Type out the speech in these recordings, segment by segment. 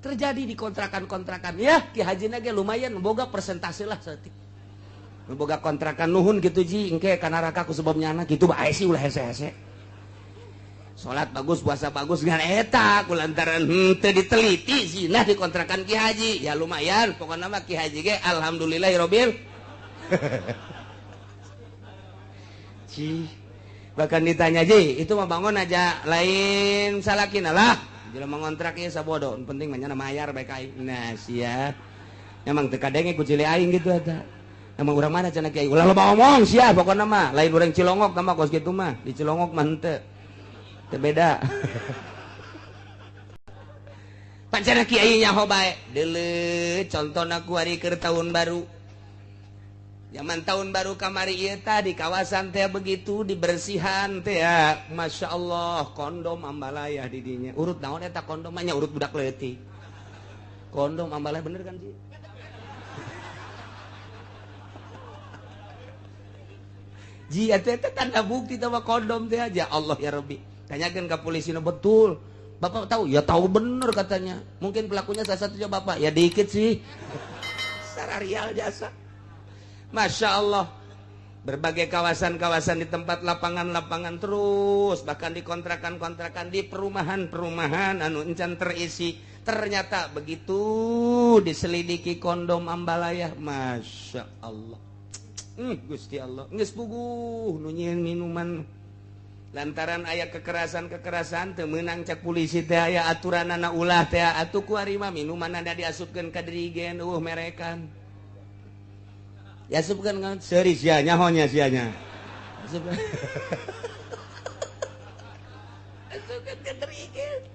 Terjadi di kontrakan-kontrakan ya Ki Haji ge lumayan boga persentase lah saeutik. Boga kontrakan nuhun gitu ji engke ka neraka ku sebab nyana gitu bae sih ulah hese-hese. Salat bagus, puasa bagus ngan eta kulantaran henteu diteliti zina di kontrakan Ki Haji. Ya lumayan pokona mah Ki Haji ge alhamdulillahirabbil. Ji bahkan ditanya ji itu mah bangun aja lain salakina lah jelema ngontrak ieu sabodo penting mah nya mayar bae ka aing. Nah sia emang teu kadenge ku cili aing gitu eta. Emang urang mana cenah kiai ulah loba omong sia pokona mah lain urang Cilongok mah kos kitu mah di Cilongok mah henteu teu beda. Pancana kiai nyaho bae deuleu contona ku ari keur tahun baru. Zaman tahun baru kamari ieu tah di kawasan teh begitu dibersihan teh ya. Masya Allah kondom ambalayah di dinya. Urut naon eta kondom mah nya urut budak leutik. Kondom ambalayah bener kan sih? Ji eta teh tanda bukti tah kondom teh aja Allah ya Rabbi. Tanyakeun ka polisi nu betul. Bapak tahu? Ya tahu bener katanya. Mungkin pelakunya salah satunya bapak. Ya dikit sih. Sararial jasa. Masya Allah. Berbagai kawasan-kawasan di tempat lapangan-lapangan terus, bahkan di kontrakan-kontrakan, di perumahan-perumahan anu encan terisi. Ternyata begitu diselidiki kondom ambalayah, Masya Allah. Gusti Allah, geus puguh nu nyieun minuman. Lantaran aya kekerasan-kekerasan teu meunang cek polisi teh aya aturanana ulah teh atuh ku ari mah minumanana diasupkeun ka dirigen eueuh merekan. Diasupkeun kan seuri sia nyaho nya sia nya. Asupkeun. Asupkeun ka dirigen.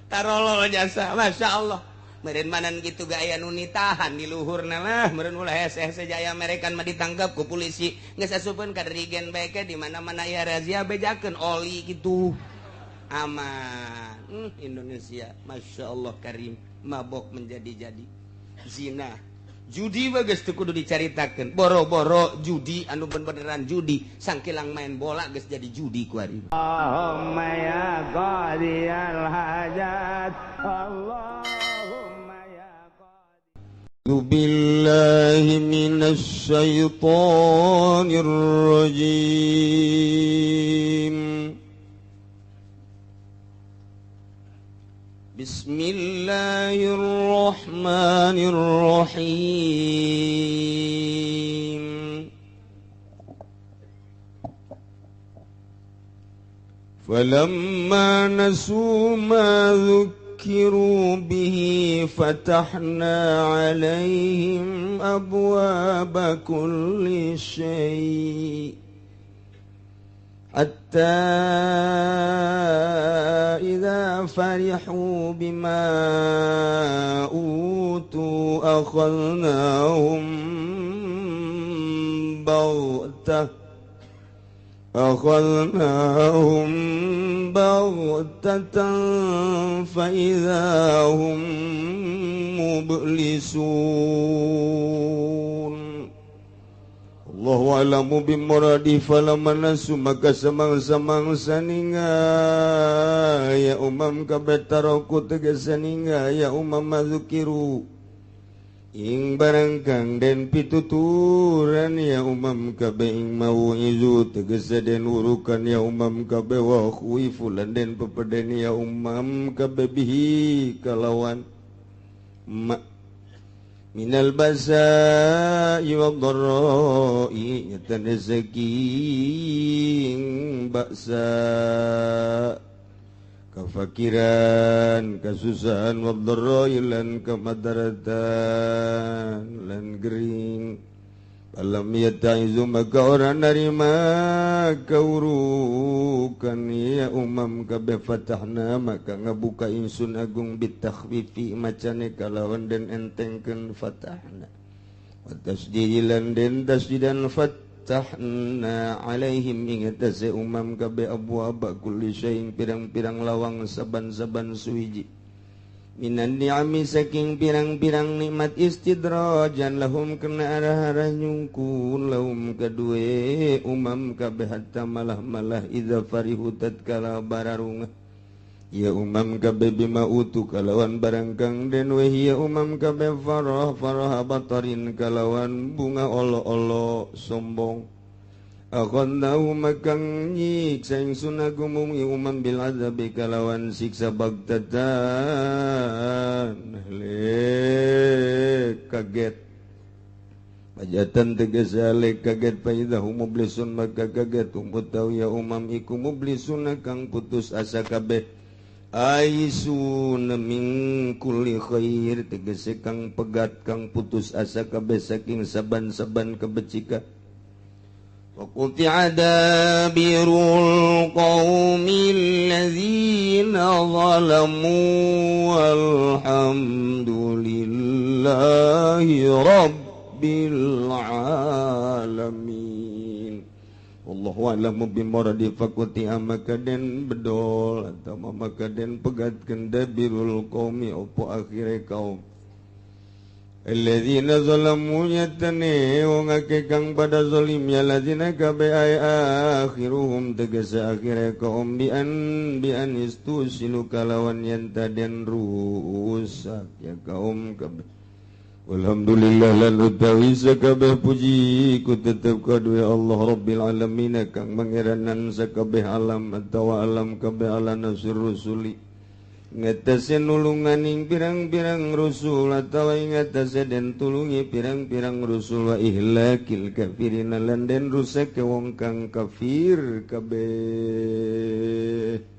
Tarolol jasa, Masya Allah. Meureun manan kitu ge aya nu nitahan di luhurna lah, meureun ulah hese-hese jaya merekan mah ditangkap ku polisi. Geus asupkeun ka dirigen bae ke di mana-mana aya razia bejakeun oli kitu. Aman. Indonesia, Masya Allah karim, mabok menjadi-jadi. Zina, judi bagus tuh kudu dicaritakeun. Boro-boro judi anu beneran judi, sangkilang main bola geus jadi judi ku ari. Allahumma ya qadiyal hajat, Allahumma ya qadi. Billahi minasy syaithanir rajim. Bismillahirrahmanirrahim. Falamma nasu ma dzukkiru bihi fatahna 'alaihim abwaaba kulli syai' حتى إذا فرحوا بما أوتوا أخذناهم بغتة فإذا هم مبلسون. Allahu a'lamu bimuradi falamma nasu maka samangsa-mangsa ninga ya umam kabeh taroku tegese ninga ya umam madzukiru ing barang kang den pituturan ya umam kabeh ing mau'izu tegese den urukan ya umam kabeh wa khuifu lan den pepeden ya umam kabeh bihi kalawan ma minal basa'i wad-dharra'i yatanzaking ba'sa kafakiran kasusahan wad-dharra'i lan kemadaratan lan gering alam yata'izu maka orang narima kaurukan ya umam kabeh fatahna maka ngabuka insun agung bitakhfifi macane kalawan den entengkeun fatahna wa tasdidilan den tasdidan fatahna alaihim ing atase umam kabeh abwaaba kulli syai'in pirang-pirang lawang saban-saban suwiji minan ni'ami saking pirang-pirang nikmat istidrajan lahum kena arah-arah nyungkun lahum kadue umam kabeh hatta malah-malah idza farihu tatkala bararungah Ya umam kabeh bima utu kalawan barang kang den wehi ya umam kabeh farah farah batarin kalawan bunga olo-olo sombong. Akhadnahu makang nyiksa ingsun agumum umam bil azabi kalawan siksa bagtatan lek kaget. Pajatan tegas lek kaget paidahu mublisun maka kaget umput tau ya umam iku mublisun kang putus asa kabeh. Aisun min kulli khair tegese kang pegat kang putus asa kabeh saking saban-saban kebecikan. Wa quti'a dabirul qaumil ladzina zalamu walhamdulillahi rabbil alamin. Wallahu a'lamu bimuradi fakuti maka den bedol atau maka den pegatkeun dabirul qaumi opo akhire kaum alladzina zalamu yatane wong akeh kang pada zalim ya ladzina kabe ay akhiruhum tegese akhire kaum bi an istusilu kalawan yen taden rusak ya kaum kabe. Alhamdulillah lan utawi sakabeh puji ku tetep kaduwe Allah Rabbil alamin kang mangeranan sakabeh alam atawa alam kabeh ala nasir rusuli ngatasi nulungan ing pirang-pirang rusul atawa ing ngatasi den tulungi pirang-pirang rusul wa ihlakil kafirin lan den rusak wong kang kafir kabeh.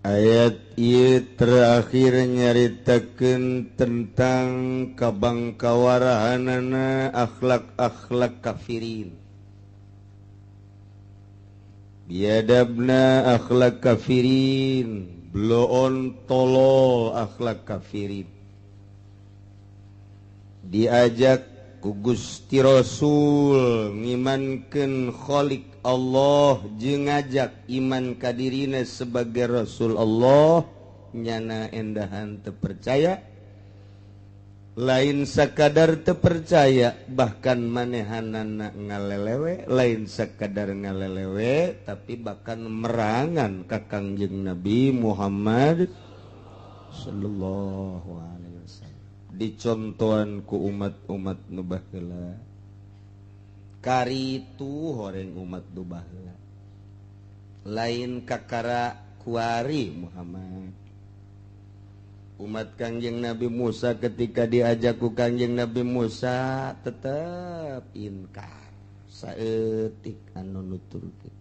Ayat ieu terakhir nyaritakeun tentang kabangkawarahanana akhlak-akhlak kafirin. Biadabna akhlak kafirin, bloon tolol akhlak kafirin. Diajak ku Gusti Rasul ngimankeun Khalik Allah jeung ngajak iman ka dirina sebagai Rasul Allah nyana endahan terpercaya lain sakadar terpercaya bahkan manehanana ngalelewe lain sakadar ngalelewe tapi bahkan merangan ka Kangjeng Nabi Muhammad sallallahu alaihi wasallam dicontohan ku umat-umat nu baheula. Karitu horeng umat nu baheula lain kakara kuari Muhammad. Umat Kangjeng Nabi Musa ketika diajak ku Kangjeng Nabi Musa tetep inkar saeutik anu nuturkeun.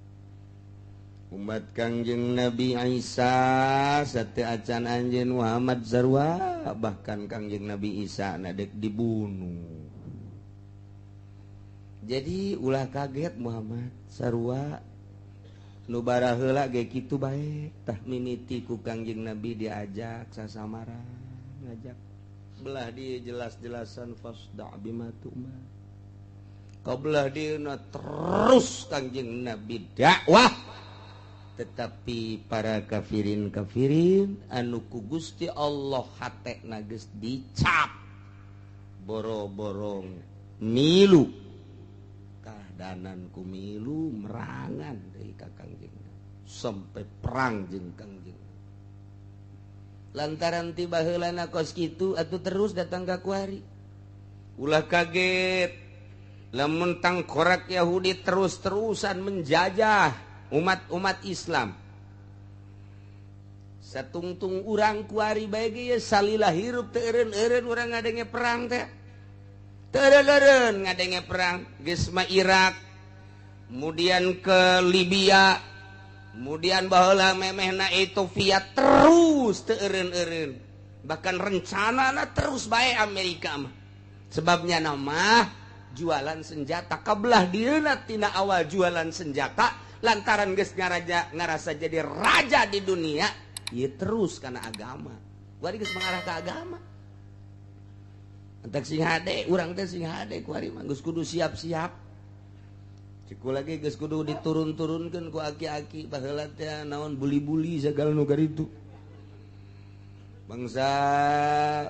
Umat Kangjeng Nabi Isa sate acan anjeun Muhammad sarua bahkan Kangjeng Nabi Isa na dek dibunuh. Jadi ulah kaget Muhammad sarua nu baraheula ge kitu bae tah mimiti ku Kangjeng Nabi diajak sasamara ngajak belah dia jelas-jelasan fasda bima tu'mar. Kabelah dieuna terus Kangjeng Nabi dakwah tetapi para kafirin-kafirin anu ku Gusti Allah hatena geus dicap boro-borong milu danan ku milu merangan dari ka Kangjeng sampai perang jeung Kangjeng lantaran tiba heulana kos kitu atuh terus datang ka kuari. Ulah kaget lamun tangkorak Yahudi terus-terusan menjajah umat-umat Islam satungtung urang kuari bae ge salila hirup teu eureun-eureun urang ngadenge perang teh teu ngadenge perang geus mah Irak kemudian ke Libya kemudian baheula memehna Ethiopia terus teu eureun-eureun bahkan rencanana terus bae Amerika mah sebabnya nama jualan senjata kabelah dieuna tina awal jualan senjata lantaran geus ngarasa jadi raja di dunia ieu terus kana agama kuari geus mengarah ke agama. Entek sing hade urang teh sing hade kuari mah geus kudu siap-siap. Ciku lagi geus kudu diturun-turunkeun ku aki-aki baheula teh naon buli-buli sagala nu karitu. Bangsa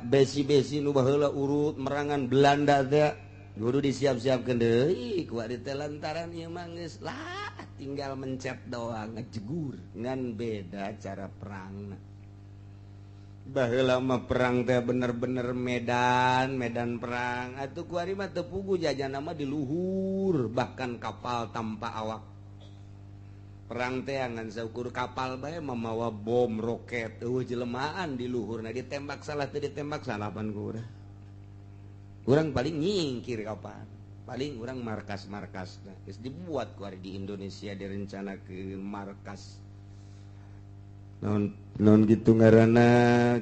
besi-besi nu baheula urut merangan Belanda teh kudu disiap-siapkeun deui ku ari teh lantaran ieu mah geus lah tinggal mencet doang ngejegur ngan beda cara perangna. Baheula mah perang teh bener-bener medan perang atuh ku ari mah teu puguh jajana mah di luhur bahkan kapal tanpa awak. Perang teh ngan saukur kapal bae mamawa bom roket eueuh jelemaan di luhurna ditembak salah teu ditembak salah pan ku urang. Urang paling nyingkir kapal, paling urang markas-markasna geus dibuat ku ari di Indonesia direncanakeun markas. Non gitu ngaranna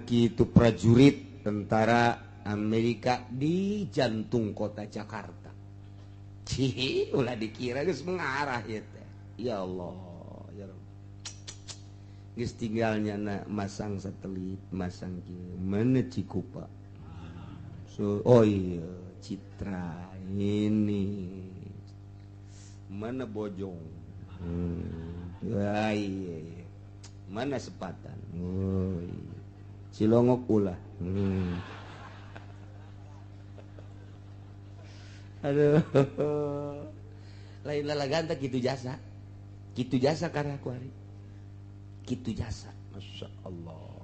kitu prajurit tentara Amerika di jantung kota Jakarta. Cih, ulah dikira geus mengarah ieu teh. Ya Allah, ya Rabb. Geus tinggalnya na masang satelit, masang kieu, mana Cikupa. So, oh iya, Citra ini. Mana Bojong. Wah, iya. Mana Sepatan. Oh, iya. Cilongok ulah. Aduh. Lain lalagan teh kitu jasa. Kitu jasa karena aku hari. Kitu jasa. Masya Allah.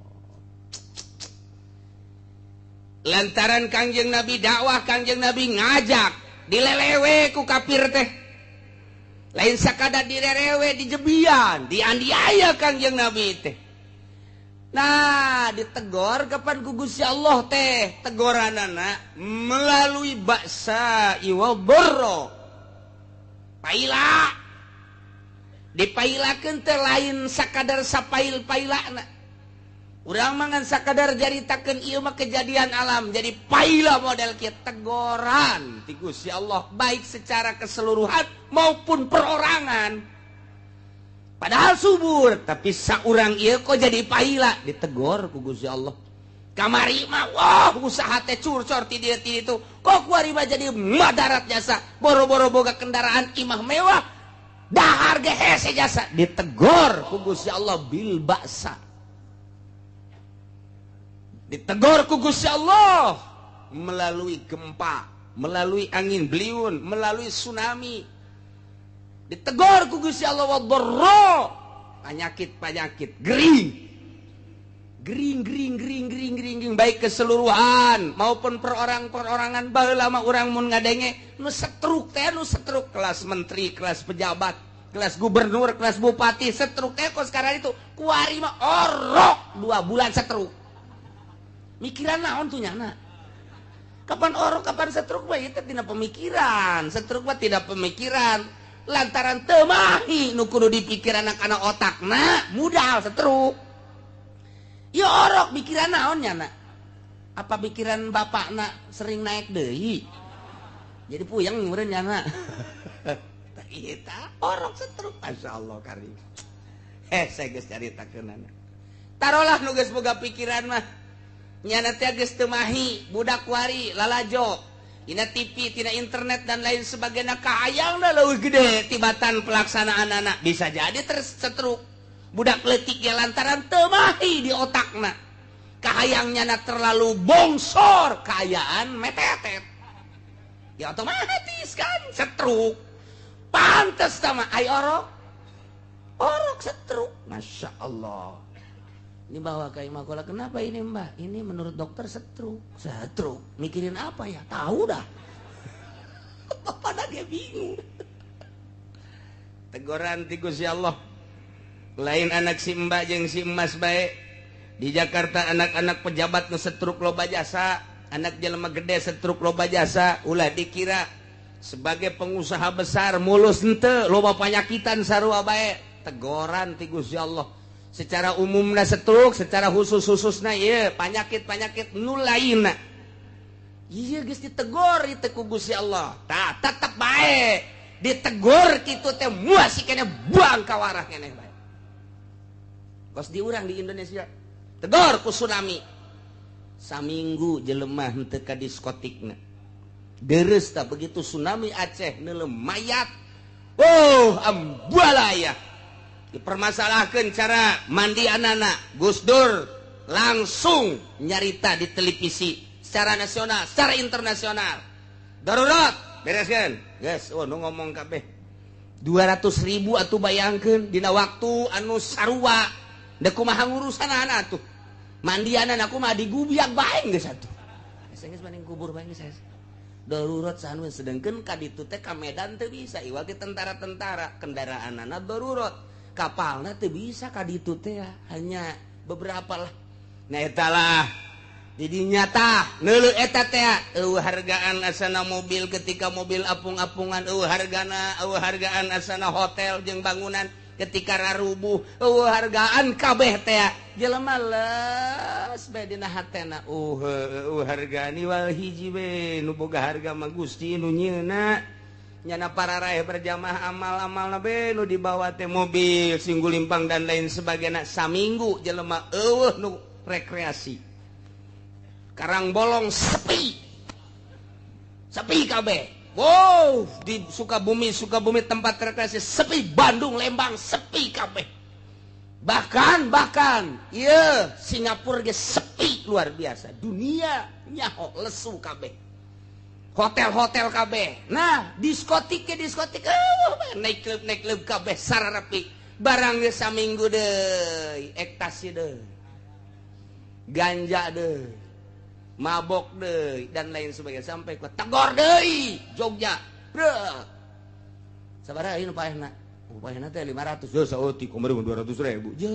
Lantaran Kangjeng Nabi dakwah, Kangjeng Nabi ngajak, dilelewe ku kafir teh. Lain sakadar dilelewe dijebian, dianiaya Kangjeng Nabi teh. Nah, ditegor kapan ku Gusti Allah teh, tegoranana melalui baksa iwa borro. Paila. Dipailakeun teh lain sakadar sapail-pailana. Urang mah ngan sakadar jaritakeun ieu mah kejadian alam, jadi paila model kieu tegoran ti Gusti Allah baik secara keseluruhan maupun perorangan. Padahal subur, tapi saurang ieu kok jadi paila, ditegor ku Gusti Allah. Kamari mah wah usaha teh curcor ti dieu ti ditu, kok kuari mah jadi madarat jasa, boro-boro boga kendaraan imah mewah, dahar ge hese jasa, ditegor ku Gusti Allah bil baksa. Ditegor ku Gusti Allah melalui gempa, melalui angin beliun, melalui tsunami. Ditegor ku Gusti Allah wadharra, penyakit-penyakit gering. Gering gering gering gering gering gering baik keseluruhan maupun perorang-perorangan. Baheula mah urang mun ngadenge nu setruk teh, nu setruk kelas menteri, kelas pejabat, kelas gubernur, kelas bupati, setruk teh kok sekarang itu kuari mah orok 2 bulan setruk. Mikiran naon tuh nyana? Kapan orok, kapan setruk mah itu tidak pemikiran. Setruk mah tidak pemikiran. Lantaran teu mahi nu kudu dipikiran kana otakna, mudal setruk. Ya orok mikiran naon nyana? Apa pikiran bapakna sering naik deui? Jadi puyeng meureun nyana. Tah eta orok setruk, masyaallah karim. Saya geus caritakeunana. Tarolah nu geus boga pikiran mah. Nyana teh geus teu mahi, budak wari lalajo dina TV, tina internet dan lain sebagainya, kahayangna leuwih gede tibatan pelaksanaan anak. Bisa jadi tersetruk budak leutik ge lantaran teu mahi di otakna. Kahayang nyana terlalu bongsor, kaayaan metetet. Ya otomatis kan setruk. Pantes sama ai orok. Orok setruk. Masya Allah. Ini bawa ke Imakola, kenapa ini mbak? Ini menurut dokter setruk. Setruk? Mikirin apa ya? Tahu dah. Padahal dia bingung. Teguran ti Gusti Allah. Lain anak si mbak jeung si emas bae. Di Jakarta anak-anak pejabat nu setruk loba jasa, anak jelema gede setruk loba jasa, ulah dikira sebagai pengusaha besar mulus henteu, loba panyakitan sarua bae. Teguran ti Gusti Allah. Secara umumna setruk, secara khusus-khususna ieu penyakit-penyakit nu lainna. Ieu geus ditegor ieu teh ku Gusti Allah. Tah tetep bae ditegor kitu teh muas keneh buang ka warah keneh bae. Kos diurang di Indonesia tegor ku tsunami. Saminggu jelema henteu ka diskotikna. Deres tah begitu tsunami Aceh neuleuh mayat Oh, ambalaya. Dipermasalahkan cara mandi anak-anak. Gus Dur langsung nyarita di televisi secara nasional, secara internasional. Darurat, bereskan. Guys, oh nu ngomong kabeh. 200.000 atuh bayangkeun dina waktu anu sarua. Da kumaha ngurusan anak atuh. Mandianan aku mah digubiak bae geus atuh. Geus banding kubur bae geus. Darurat sanu sedengkeun ka ditu teh ka Medan teu bisa iwal ke tentara-tentara kendaraanana darurat. Kapalna teu bisa ka ditu teh hanya beberapa lah. Nah eta lah jadi nyata neuleuh eta teh eueuh hargaan asana mobil ketika mobil apung-apungan, eueuh hargana, eueuh hargaan asana hotel jeung bangunan ketika rarubuh, eueuh hargaan kabeh teh jelema leus bae dina hatena. Eueuh hargaan iwal hiji we nu boga harga mah Gusti nu nyieuna. Nyana para raih berjamaah amal-amal nabe nu dibawa teh mobil singgulimpang dan lain sebagainya. Saminggu jelema eueuh nu rekreasi. Karang bolong sepi. Sepi kabeh. Wow, di Sukabumi, Sukabumi tempat rekreasi sepi, Bandung, Lembang sepi kabeh. Bahkan ieu Singapura ge sepi luar biasa. Dunia nyaho lesu kabeh. Hotel-hotel kabeh. Nah, diskotik ke diskotik, naik klub kabeh sararapi. Barang ge saminggu deui, ekstasi deui. Ganja deui. Mabok deui dan lain sebagainya sampai ke tegor deui Jogja. Breuh. Sabaraha ieu nu paehna? Oh, paehna teh 500. Yo saeutik kumaha 200.000. Je.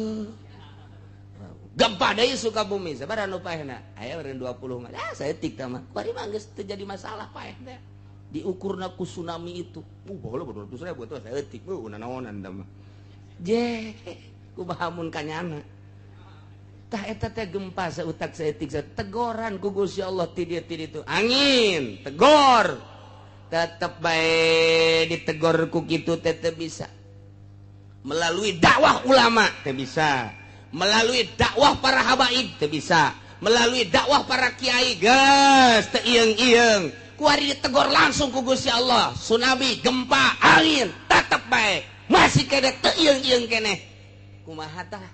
Gempa deui Sukabumi, sabaraha nu paehna? Aya eureun 20 mah. Ah, saeutik tah mah. Kuari mah geus teu jadi masalah paeh teh. Diukurna ku tsunami itu. Baheula 200.000 tuh saeutik. Nanaonan tah mah. Je, kumaha mun kanyana. Tah eta teh gempa sautak saeutik tegoran ku Gusti Allah ti dieu ti ditu. Angin, tegor. Tetep bae ditegor ku kitu teh teu bisa. Melalui dakwah ulama teu bisa. Melalui dakwah para habaib teu bisa, melalui dakwah para kiai geus teu ieung-ieung. Kuari ditegor langsung ku Gusti Allah, tsunami, gempa, angin, tetep bae masih kene teu ieung-ieung keneh. Kumaha tah?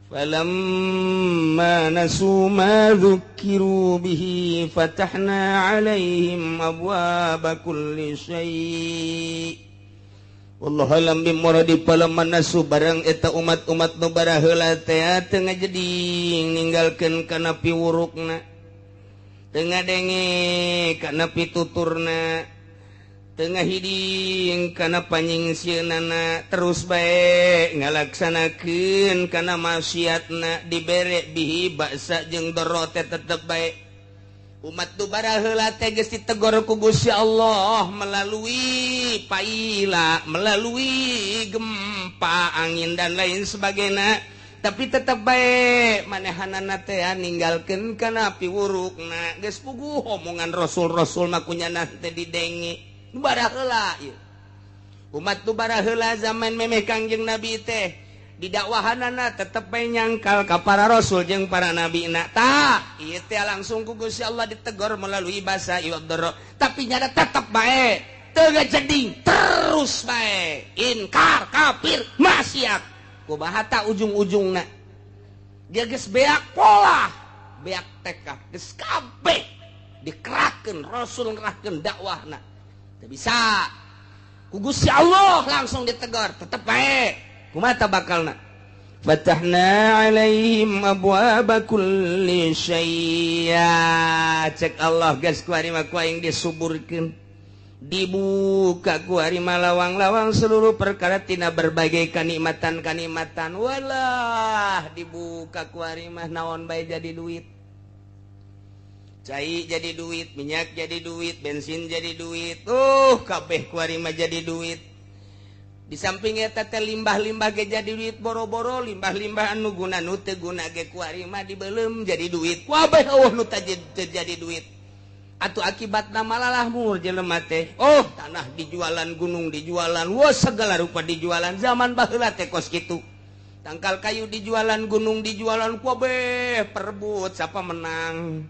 Falamma nasu ma dzukkiru bihi fatahna alaihim abwaaba kulli syai'. Wallahu alam bimuradi. Falamma nasu barang eta umat-umat nu baraheula teh teu ngajeding ninggalkeun kana piwurukna, teu ngadenge kana pituturna, teu ngahiding kana panyingsieunnana, terus bae ngalaksanakeun kana maksiatna, dibere bihi baksa jeung doro teh tetep bae. Umat nu baraheula teh geus ditegor ku Gusti Allah melalui paila, melalui gempa, angin dan lain sebagainya, tapi tetep bae manehanana teh ninggalkeun kana piwurukna. Geus puguh omongan rasul-rasul mah kunyana teh didenge. Nu baraheula ieu umat nu baraheula zaman memeh Kangjeng Nabi teh didakwahanana tetep bae nyangkal ka para rasul jeung para nabi na. Tah ieu teh langsung ku Gusti Allah ditegor melalui basa iwak doro, tapi nyada tetep bae teu ngajeding, terus bae inkar, kafir, maksiat. Kumaha tah ujung-ujungna? Dia geus beak pola, beak tekad, geus kabeh dikerahkeun rasul, ngerahkeun dakwahna teu bisa, ku Gusti Allah langsung ditegor, tetep bae. Kumaha tah bakalna? Fatahna alaihim abwaaba kulli syai'. Cek Allah geus kuari mah ku aing disuburkeun, dibuka kuari mah lawang-lawang seluruh perkara tina berbagai kanikmatan-kanikmatan. Walah, dibuka kuari mah naon bae jadi duit, cai jadi duit, minyak jadi duit, bensin jadi duit, kabeh kuari mah jadi duit. Di samping eta teh limbah-limbah ge jadi duit, boro-boro limbah-limbah anu guna nu teu guna ge kuari mah dibeuleum jadi duit. Kabeh eueuh nu teu jadi duit. Atuh akibatna malalah mur jelema teh. Oh, tanah dijualan, gunung dijualan, wah segala rupa dijualan. Zaman baheula teh kos kitu. Tangkal kayu dijualan, gunung dijualan, kabeh perebut siapa menang.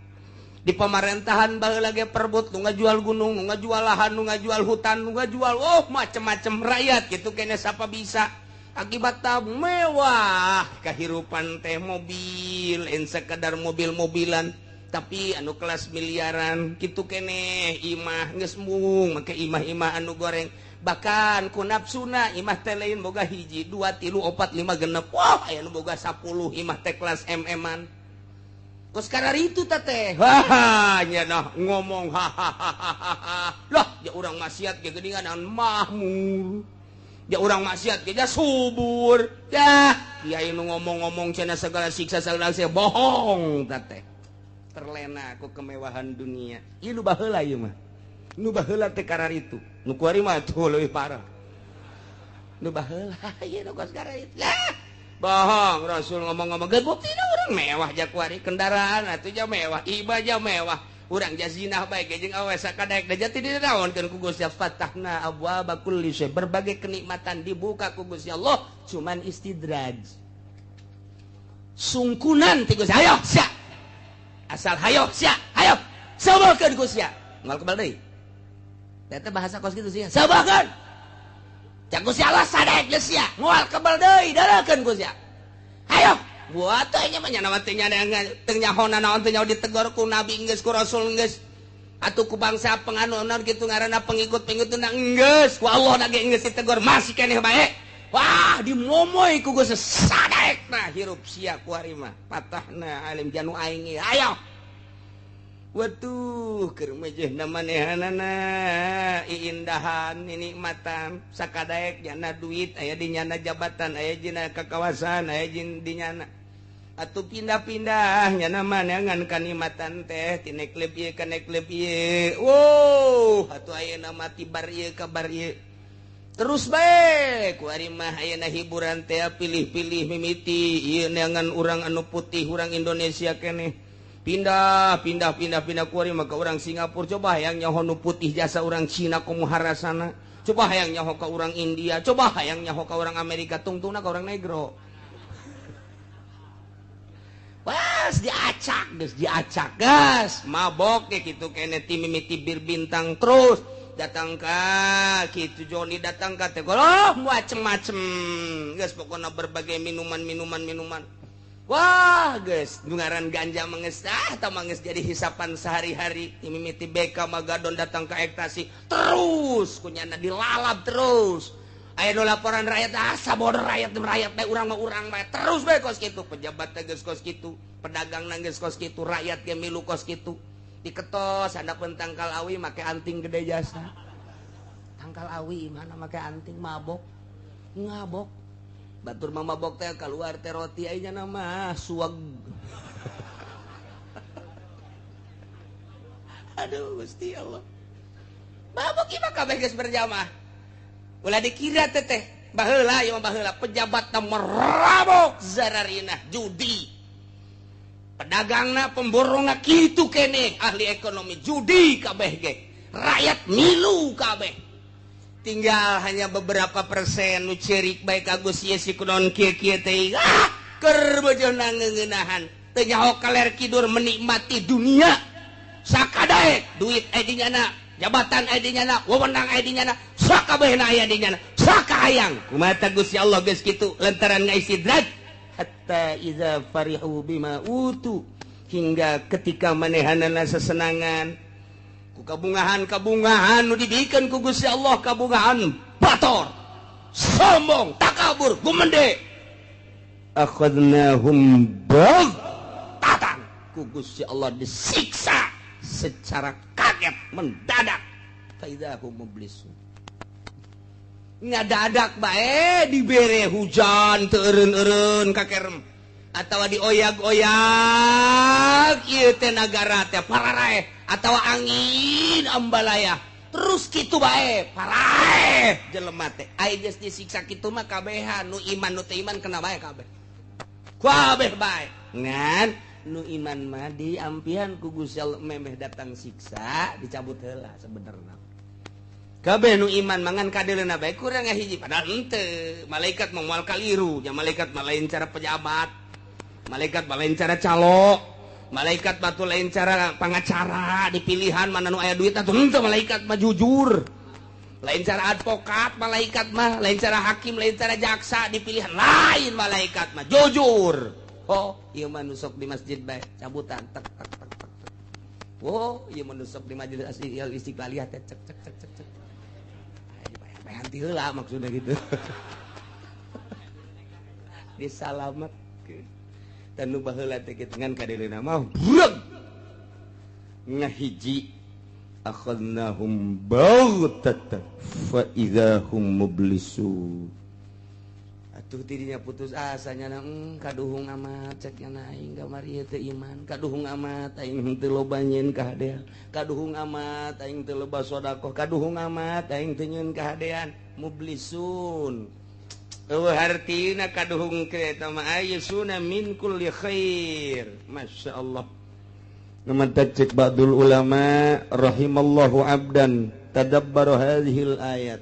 Di pemerintahan baheula ge perbut nu ngajual gunung, nu ngajual lahan, nu ngajual hutan, nu ngajual oh macem-macem rakyat gitu kene siapa bisa. Akibatna mewah kehidupan teh mobil, en sekadar mobil-mobilan tapi anu kelas miliaran gitu kene imah geus mung make imah-imah anu goreng. Bahkan ku nafsuna imah teh lain boga 1 2 3 4 5 6 wah aya nu boga 10 imah teh kelas MM-an. Kos kararitu teh wah nya nah ngomong hahaha lah ya urang maksiat ge geuningan mahmur ya urang maksiat ge subur ya kiai nu ngomong-ngomong cenah segala siksa segala siksa bohong teh terlena ku kemewahan dunia. Ieu nu baheula ieu mah nu baheula teh kararitu nu kuari mah tuh leuwih parah nu baheula ieu nu kos kararitu lah bohong. Rasul ngomong-ngomong ge buktina urang mewah jakuari kendaraan atuh ja mewah iba ja mewah urang jazinah bae ge jeung awe sakadaek da jati dinaonkeun ku Gusti fatahna abwaaba kulli syai, berbagai kenikmatan dibuka ku Gusti Allah cuman istidraj sungkunan ti Gusti hayo sia asal hayo sia hayo sabarkeun ku sia moal kebal deui eta bahasa kos kitu sia sabarkeun cak Gusti Allah sadaek geus sia moal kebal deui darakeun ku sia hayo buat teh nya mah nya teh nya teu nyahona naon teh nyaho ditegor ku nabi geus ku rasul geus atuh ku bangsa penganut kitu ngaranna pengikut-pengikut na geus ku Allah na ge geus ditegor masih keneh bae wah dimomoy ku Gusti sadaek nah hirup sia ku ari mah patahna alim janu aing hayo watuh keur mejehna manehanana iindahan nikmatan sakadaek nyana duit aya di nyana jabatan aya dina kakawasan aya di nyana atuh pindah-pindah nyana maneangan kanikmatan teh ti klub ieu ka klub ieu wow atuh ayeuna mah ti bar ieu ka bar ieu terus bae ku ari mah ayeuna hiburan teh pilih-pilih mimiti ieu neangan urang anu putih urang Indonesia keneh pindah pindah pindah pindah kuari maka orang Singapura coba hayang nyaho nu putih jasa orang Cina komo harasana coba hayang nyaho ka orang India coba hayang nyaho ka orang Amerika tungtungna ka orang negro wah diacak geus diacak gas mabok ge kitu kene ti mimiti bir bintang terus datang ka kitu Joni datang ka teh oh macem-macem geus pokona berbagai minuman-minuman minuman. Wah guys, ngaran ganja manges ah tah manges jadi hisapan sehari-hari. Mimiti BK Magadon datang ke ektasi terus kunyana dilalap terus. Aya nu laporan rakyat ah sabodo rakyat rakyat bae urang mah urang bae terus bae kos kitu. Pejabat teh geus kos kitu, pedagang geus kos kitu, rakyat ge milu kos kitu. Diketos handapeun tangkal awi make anting gede jasa. Tangkal awi mana make anting mabok. Ngabok. Batur mama mabok teh keluar teh roti aya nama suag. Aduh Gusti Allah. Mabok ieu mah kabeh geus berjamaah. Ulah dikira teh teh baheula ieu mah baheula pejabat teh merabok zararinah judi. Pedagangna pemborongna kitu keneh ahli ekonomi judi kabeh ge. Rakyat milu kabeh. Tinggal hanya beberapa persen nu cerik bae ka Gusti si kunaon kieu-kieu teh ah keur bojona ngeuneunahan teu nyaho kaler kidur menikmati dunia sakadaek duit aya di nyana jabatan aya di nyana wewenang aya di nyana sakabehna aya di nyana sakahayang kumaha ta Gusti Allah geus kitu lantaran ngaistidraj hatta iza farihu bima utu hingga ketika manehanana sesenangan ku kabungahan-kabungahan nu dibikeun ku Gusti Allah kabungahan bator sombong takabur gumende akhadnahum baghtatan ku Gusti Allah disiksa secara kaget mendadak faidahum mublisun ngadadak bae dibere hujan teu eureun-eureun kakerem atawa dioyag-oyag ieu teh nagara teh pararaeh atawa angin ambalaya terus kitu bae paraeh jelema teh ai geus disiksa kitu mah kabehan nu iman nu teu iman kena bae kabeh kabeh bae ngan nu iman mah diampihan ku Gusti Allah memeh datang siksa dicabut heula sebenarna kabeh nu iman mangan kadeuleuna bae kurang hiji padahal henteu malaikat mah moal kaliru nya malaikat mah lain cara pejabat malaikat mah lain cara calo Malaikat batu lain cara pangacara dipilihan mana nu aya duit atuh henteu malaikat mah jujur. Lain cara advokat malaikat mah, lain cara hakim, lain cara jaksa dipilihan, lain malaikat mah jujur. Oh, ieu mah nu sok di masjid bae cabutan tek tek tek tek. Oh, ieu mah nu sok di majelis istiqlaliyah teh cek cek cek cek cek. Ayo ti heula maksudna gitu. Disalametkeun. Dan nu baheula teh kitu ngan kadeleuna mah breg. Ngahiji akhadnahum baghtatan fa idzahum mublisun. Atuh tidinya putus asanya na kaduhung amat cek nya aing kamari ieu teu iman, kaduhung amat aing teu loba nyeun kahadean, kaduhung amat aing teu loba sedekah, kaduhung amat aing teu nyeun kahadean. Mublisun eueuh hartina kaduhung eta mah ayyusuna min kulli khair. Masyaallah. Cek ba'dul ulama rahimallahu abdan tadabbara hadhil ayat.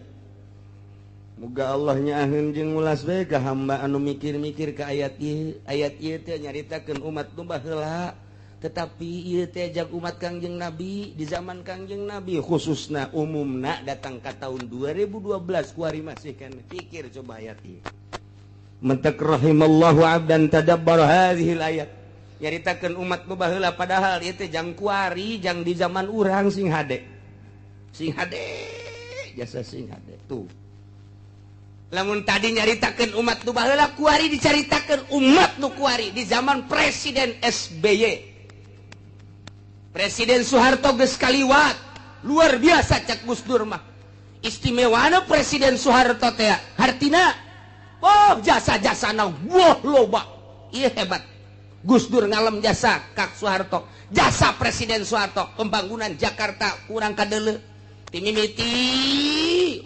Muga Allah nyaaheun jeung ngulas bae ka hamba anu mikir-mikir ka ayat ieu. Ayat ieu teh nyaritakeun umat nu baheula, tetapi ieu teh jag umat Kangjeng Nabi di zaman Kangjeng Nabi khususna umumna datang ka tahun 2012 kuari masih kan pikir coba ayat ieu. Mentek rahimallahu abdan tadabbara hadhil ayat. Nyaritakeun umat nu baheula padahal ieu teh jang kuari jang di zaman urang sing hade. Sing hade jasa sing hade tuh. Lamun tadi nyaritakeun umat nu baheula kuari dicaritakeun umat nu kuari di zaman Presiden SBY. Presiden Soeharto geus kaliwat. Luar biasa cak Gus Dur mah. Istimewana Presiden Soeharto teh hartina oh jasa-jasana wah loba. Ieu hebat. Gus Dur ngalem jasa Kak Soeharto, jasa Presiden Soeharto, pembangunan Jakarta kurang kadele, timimiti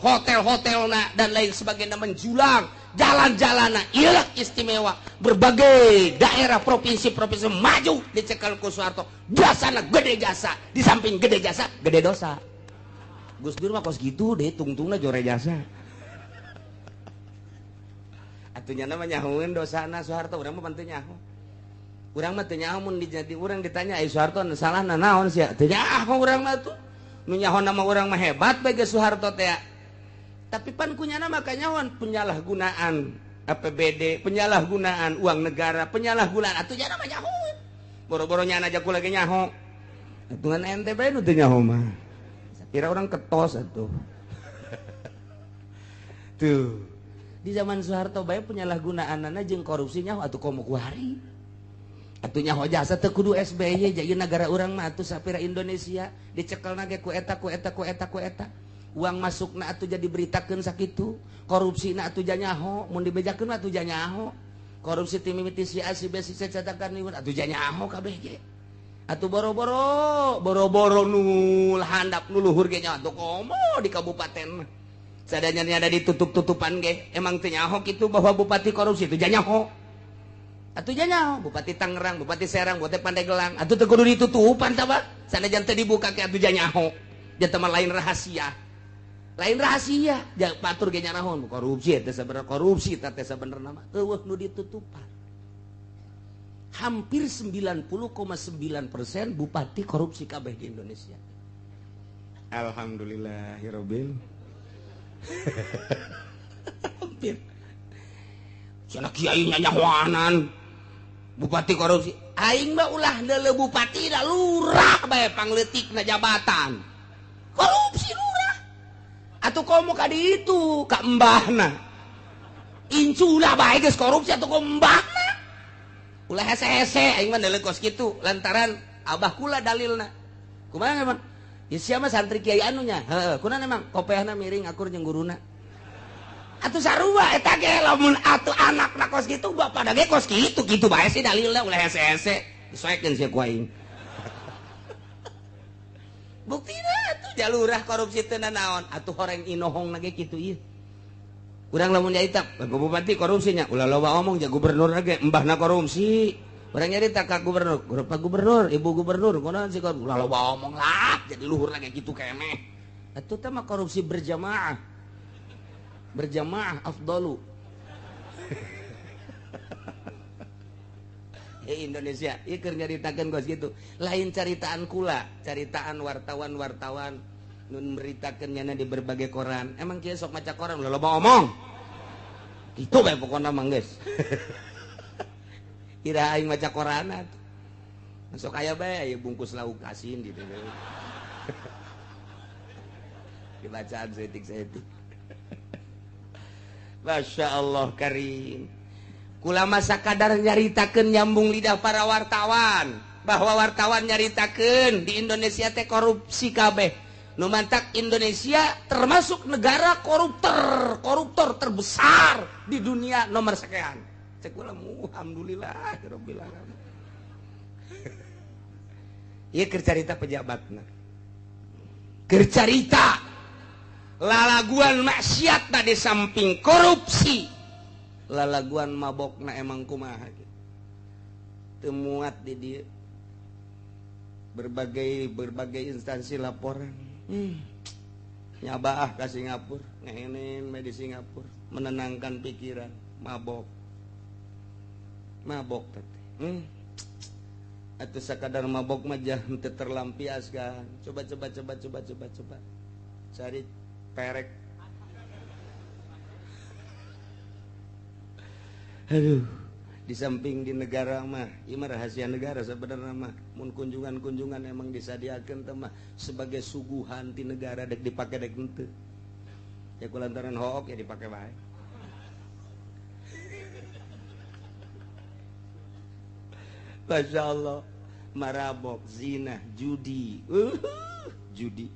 hotel-hotelna dan lain sebagainya menjulang, jalan-jalanna ieu istimewa, berbagai daerah provinsi-provinsi maju dicekal ku Soeharto, jasana gede jasa, di samping gede jasa, gede dosa. Gus Dur mah kos gitu deh, tungtungna jore jasa. Atunya mah nyahoeun dosana Soeharto, urang mah pan teu nyaho. Urang mah teu nyaho mun dijadi urang ditanya ai Soeharto salahna naon sia? Teu nyaho urang mah tuh. Nu nyaho nama urang mah hebat bae ge Soeharto teh. Tapi pan kunyana mah kanyahoan penyalahgunaan APBD, penyalahgunaan uang negara, penyalahgunaan atuh nya mah nyaho. Boro-boro nyana aja ku lagi nyaho. Atuh ngan ente bae nu teu nyaho mah. Sakira urang ketos atuh. Tuh. Di zaman Soeharto bae penyalahgunaanana jeung korupsi nyaho atuh komo kuari. Atuh nyaho jasa teu kudu SBY jadi negara urang mah atuh sapira Indonesia dicekelna ge ku eta ku eta ku eta ku eta. Uang masukna atuh jadi beritakeun sakitu, korupsina atuh nyaho, mun dibejakeun mah atuh nyaho. Korupsi ti mimiti si A si B si C catakan ieu atuh nyaho kabeh ge. Atuh boro-boro, boro-boro nu handap nu luhur ge nyaho atuh komo di kabupaten. Sadayana ada ditutup-tutupan ge, emang teu nyaho kitu bahwa bupati korupsi itu nyaho. Atuh nyaho Bupati Tangerang, Bupati Serang, Bupati Pandeglang, atuh teu kudu ditutupan tah Pak. Sanajan teu dibuka ke atuh nyaho. Janten mah lain rahasia. Lain rahasia, ja batur ge nyarahon korupsi teh sabenerna korupsi teh sabenerna mah eueuh nu ditutupan. Hampir 90,9% bupati korupsi kabeh di Indonesia. Alhamdulillahirabbil. Hampir. Cenah kiai nyanyahoanan bupati korupsi. Aing mah ulah deuleu bupati da lurah bae pangleutikna jabatan. Korupsi lurah. Atuh komo ka ditu ka embahna. Incuna bae geus korupsi atuh komo embahna. Ulah hese-hese aing mah deuleu kos kitu lantaran abah kula dalilna. Kumaha emang? Ya sia mah santri kiai anu nya. Heeh, kunaon emang kopeahna miring akur jeung guruna. Atuh sarua eta ge lamun atuh anakna kos kitu bapana ge kos kitu kitu bae sih dalilna ulah hese-hese disoekeun sia ku aing. Buktina atuh jalurah korupsi teu nanaon atuh horeng inohongna ge kitu ieu. Urang lamun nyarita bupati korupsinya ulah loba omong ja gubernur ge embahna korupsi. Urang nyarita ka gubernur, Pak gubernur, ibu gubernur kunaon sih ulah loba omong lah jadi luhurna ge kitu keneh. Atuh teh mah korupsi berjamaah. Berjamaah afdalu. Indonesia ieu keur nyaritakeun kos kitu. Lain caritaan kula, caritaan wartawan-wartawan nu meritakeun nyana di berbagai koran. Emang kieu sok maca koran ulah loba omong. Kitu bae pokona mah geus. Ira aing maca koran atuh. Sok aya bae aya bungkus lauk asin gitu. Dibacaan seetik-seetik. Masya Allah karim. Kula masa kadar nyaritakeun nyambung lidah para wartawan bahwa wartawan nyaritakeun di Indonesia teh korupsi kabeh. Nu mantak Indonesia termasuk negara koruptor terbesar di dunia nomor sekian. Cek kula alhamdulillah rabbil alamin. Ieu keur carita pejabatna. Keur carita lalaguan maksiatna di samping korupsi, lalaguan mabokna emang kumaha gitu. Teu muat di dieu. Berbagai instansi laporan. Nyabaah ka Singapura, ngehenen we di Singapura, menenangkan pikiran, mabok. Mabok teh. Atuh sakadar mabok mah jah teu terlampiaskan. Coba coba coba coba coba coba. Cari perek. Aduh, di samping di negara mah, ieu mah rahasia negara sebenarnya mah. Mun kunjungan-kunjungan emang disadiakeun teh mah sebagai suguhan ti negara dek dipake dek henteu. Ya kulantaran hook ya dipake bae. Masya Allah, marabok, zina, judi, judi.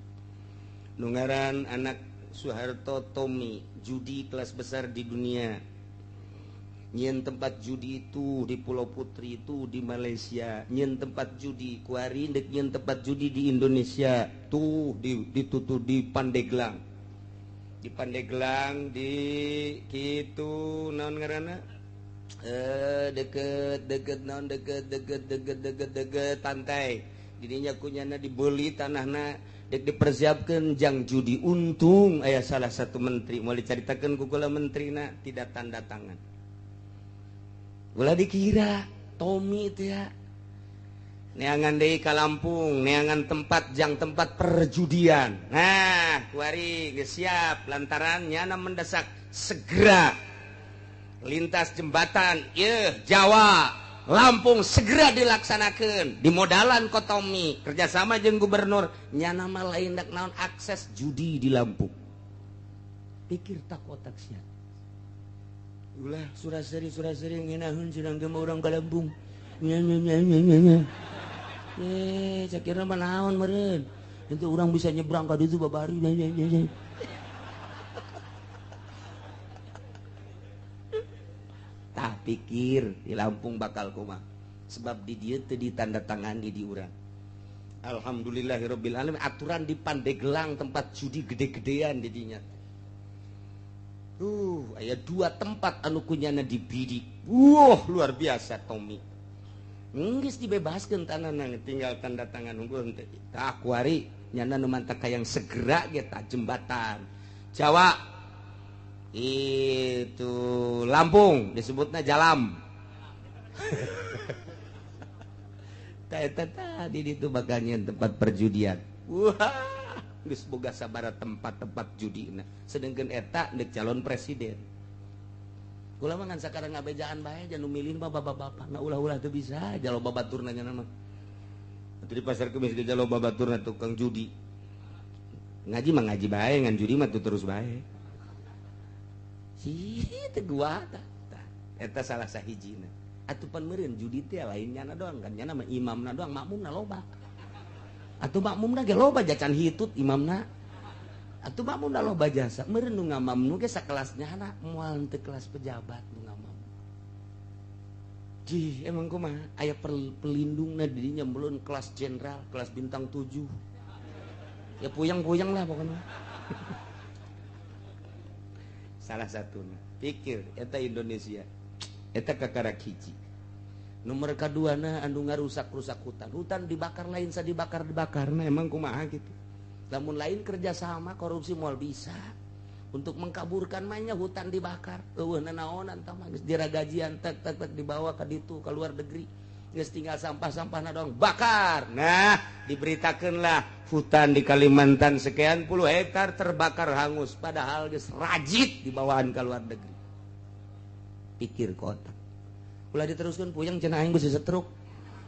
Nu ngaran anak Soeharto Tommy, judi kelas besar di dunia. Nyen tempat judi itu di Pulau Putri itu di Malaysia. Nyen tempat judi kuari dek nyen tempat judi di Indonesia tuh ditutup di Pandeglang. Di Pandeglang di kitu naon ngaranna? Deket deket naon deket deket deket deket deket pantai. Didinya kunyana dibeli tanahna dek dipersiapkan jang judi. Untung aya salah satu menteri mau diceritakan ku kula menterina tidak tanda tangan. Ulah dikira Tommy itu ya neangan deui ka Lampung, neangan tempat jang tempat perjudian. Nah, kuari geus siap lantaran nyana mendesak segera lintas jembatan ieu Jawa Lampung segera dilaksanakan. Dimodalan ku Tommy kerjasama jeung gubernur nyana mah lain dak naon akses judi di Lampung. Pikir tak otak sia. Ulah suraseri ngeunahun sedang ge urang ka Lampung. Nya nya nya nya nya. Cakirna mah naon meureun. Itu urang bisa nyebrang ka ditu babari nya nya nya. Tah pikir di Lampung bakal kumaha. Sebab di dieu teu ditandatangani di urang. Alhamdulillahirabbil alamin aturan di Pandeglang tempat judi gede-gedean di dinya. Aya dua tempat anu kunyana dibidik. Wah, luar biasa Tommy. Geus dibebaskeun tanahna tinggal tanda tangan unggul henteu. Tah kuari nyana nu mantak hayang segera ge tah jembatan Jawa itu Lampung disebutna Jalam. Tah eta tadi ditu bakal nyeun tempat perjudian. Wah, geus boga sabaraha tempat-tempat judina. Sedengkeun eta deuk calon presiden. Kula mah ngan sakarang ngabejaan bae jan nu milih mah bapak-bapak. Na ulah-ulah teu bisa jalo babaturna nya mah. Atuh di pasar kemis ge jalo babaturna tukang judi. Ngaji mah ngaji bae ngan judi mah terus bae. Sih teu gua tah. Eta salah sahijina. Atuh pan meureun judi teh lain nyana doang kan nyana mah imamna doang makmumna loba. Atuh makmumna ge loba jacan hitut imamna. Atuh makmumna loba jasa. Meureun nu ngamamnu ge sakelasnya na moal teu kelas pejabat nu ngamam. Jih, emang kumaha aya pelindungna di dinya melun kelas jenderal, kelas bintang 7. Ya puyeng-puyeng lah pokoknya. Salah satuna. Pikir eta Indonesia. Eta kakarak hiji. Nomor kaduana anu ngarusak-rusak hutan. Hutan dibakar lain sa dibakar-dibakar. Nah emang kumaha gitu. Lamun lain kerjasama korupsi moal bisa. Untuk mengkaburkan mahnya hutan dibakar. Eueuh nanaonan tah mah geus diragajian tek tek tek dibawa ka ditu ka luar negeri. Geus tinggal sampah-sampahna doang bakar. Nah, diberitakeunlah hutan di Kalimantan sekian puluh hektar terbakar hangus, padahal geus rajit dibawaan ke luar negeri. Pikir kotak. Ulah diteruskeun puyeng cenah aing geus setruk.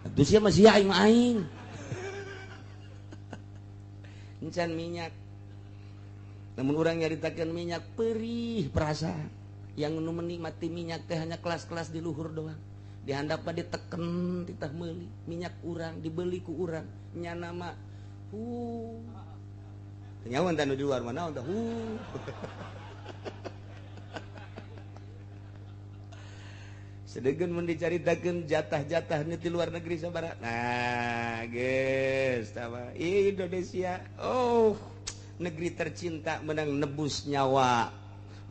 Atuh sia mah sia aing mah aing. Encan minyak. Namun orang nyaritakeun minyak perih perasaan. Yang nu menikmati minyak teh hanya kelas-kelas di luhur doang. Di handap mah diteken titah meuli minyak urang dibeli ku urang nyana mah nyawan tanu di luar mana tah Sedegeun mun dicaritakeun jatah-jatah di luar negeri sabaraha. Nah, geus tah Indonesia. Oh, negeri tercinta menang nebus nyawa,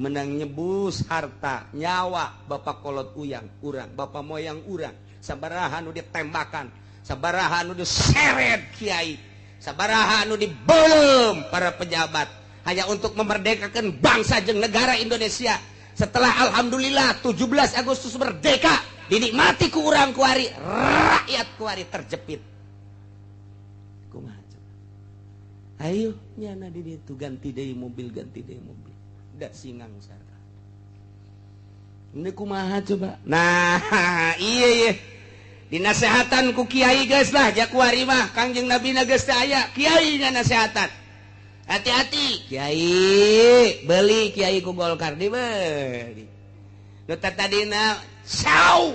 menang nyebus harta, nyawa bapak kolot uyang urang, bapak moyang urang, sabaraha nu ditembakan, sabaraha nu diseret kiai, sabaraha nu dibelem para pejabat hanya untuk memerdekakan bangsa jeung negara Indonesia. Setelah alhamdulillah 17 Agustus merdeka, dinikmati ku urang kuari, rakyat kuari terjepit. Kumaha coba? Ayo nyana di ditu ganti deui mobil, ganti deui mobil. Da singang sarta. Ini kumaha coba? Nah, iya iya. Dinasehatan ku kiai geus lah jakuari mah Kangjeng Nabi na geus teu aya, kiai nya nasehatan. Hati-hati kiai, beli kiai ku Golkar dibeli. Nu tadina sau.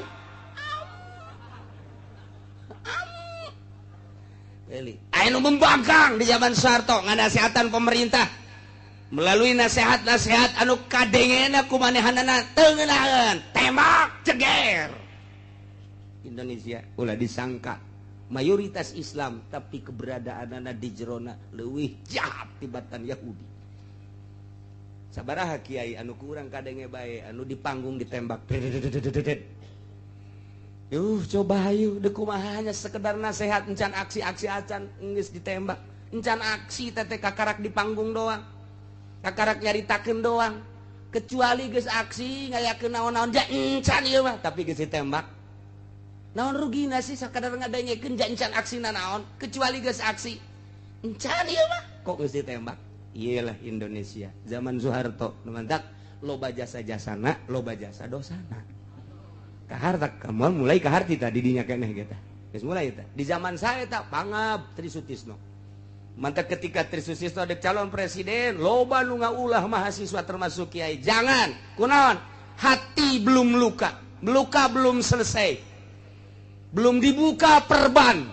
Beli. Aya nu membangkang di zaman Soeharto nganasehatan pemerintah melalui nasihat-nasihat anu kadengena ku manehanana teu ngeunaheun, tembak ceger. Indonesia ulah disangka mayoritas Islam tapi keberadaanana di jerona leuwih jahat tibatan Yahudi. Sabaraha kiai anu kurang kadenge bae anu di panggung ditembak. Yuh coba hayu deuk kumaha hanya sekedar nasihat encan aksi-aksi acan geus ditembak. Encan aksi teh kakarak di panggung doang. Kakarak nyaritakeun doang. Kecuali geus aksi ngayakeun naon-naon ja encan ieu mah tapi geus ditembak. Naon rugina sih sakadar ngadengekeun ja encan aksina naon kecuali geus aksi. Encan ieu mah kok geus ditembak. Iyalah Indonesia zaman Soeharto nu mantak loba jasa-jasana, loba jasa dosana. Kaharta kamu mulai kaharti tadi dinya keneh kita. Geus mulai eta. Di zaman saya eta pangab Tri Sutisno. Mantak ketika Tri Sutisno ada calon presiden, loba nu ngaulah mahasiswa termasuk kiai. Jangan, kunaon? Hati belum luka, luka belum selesai. Belum dibuka perban.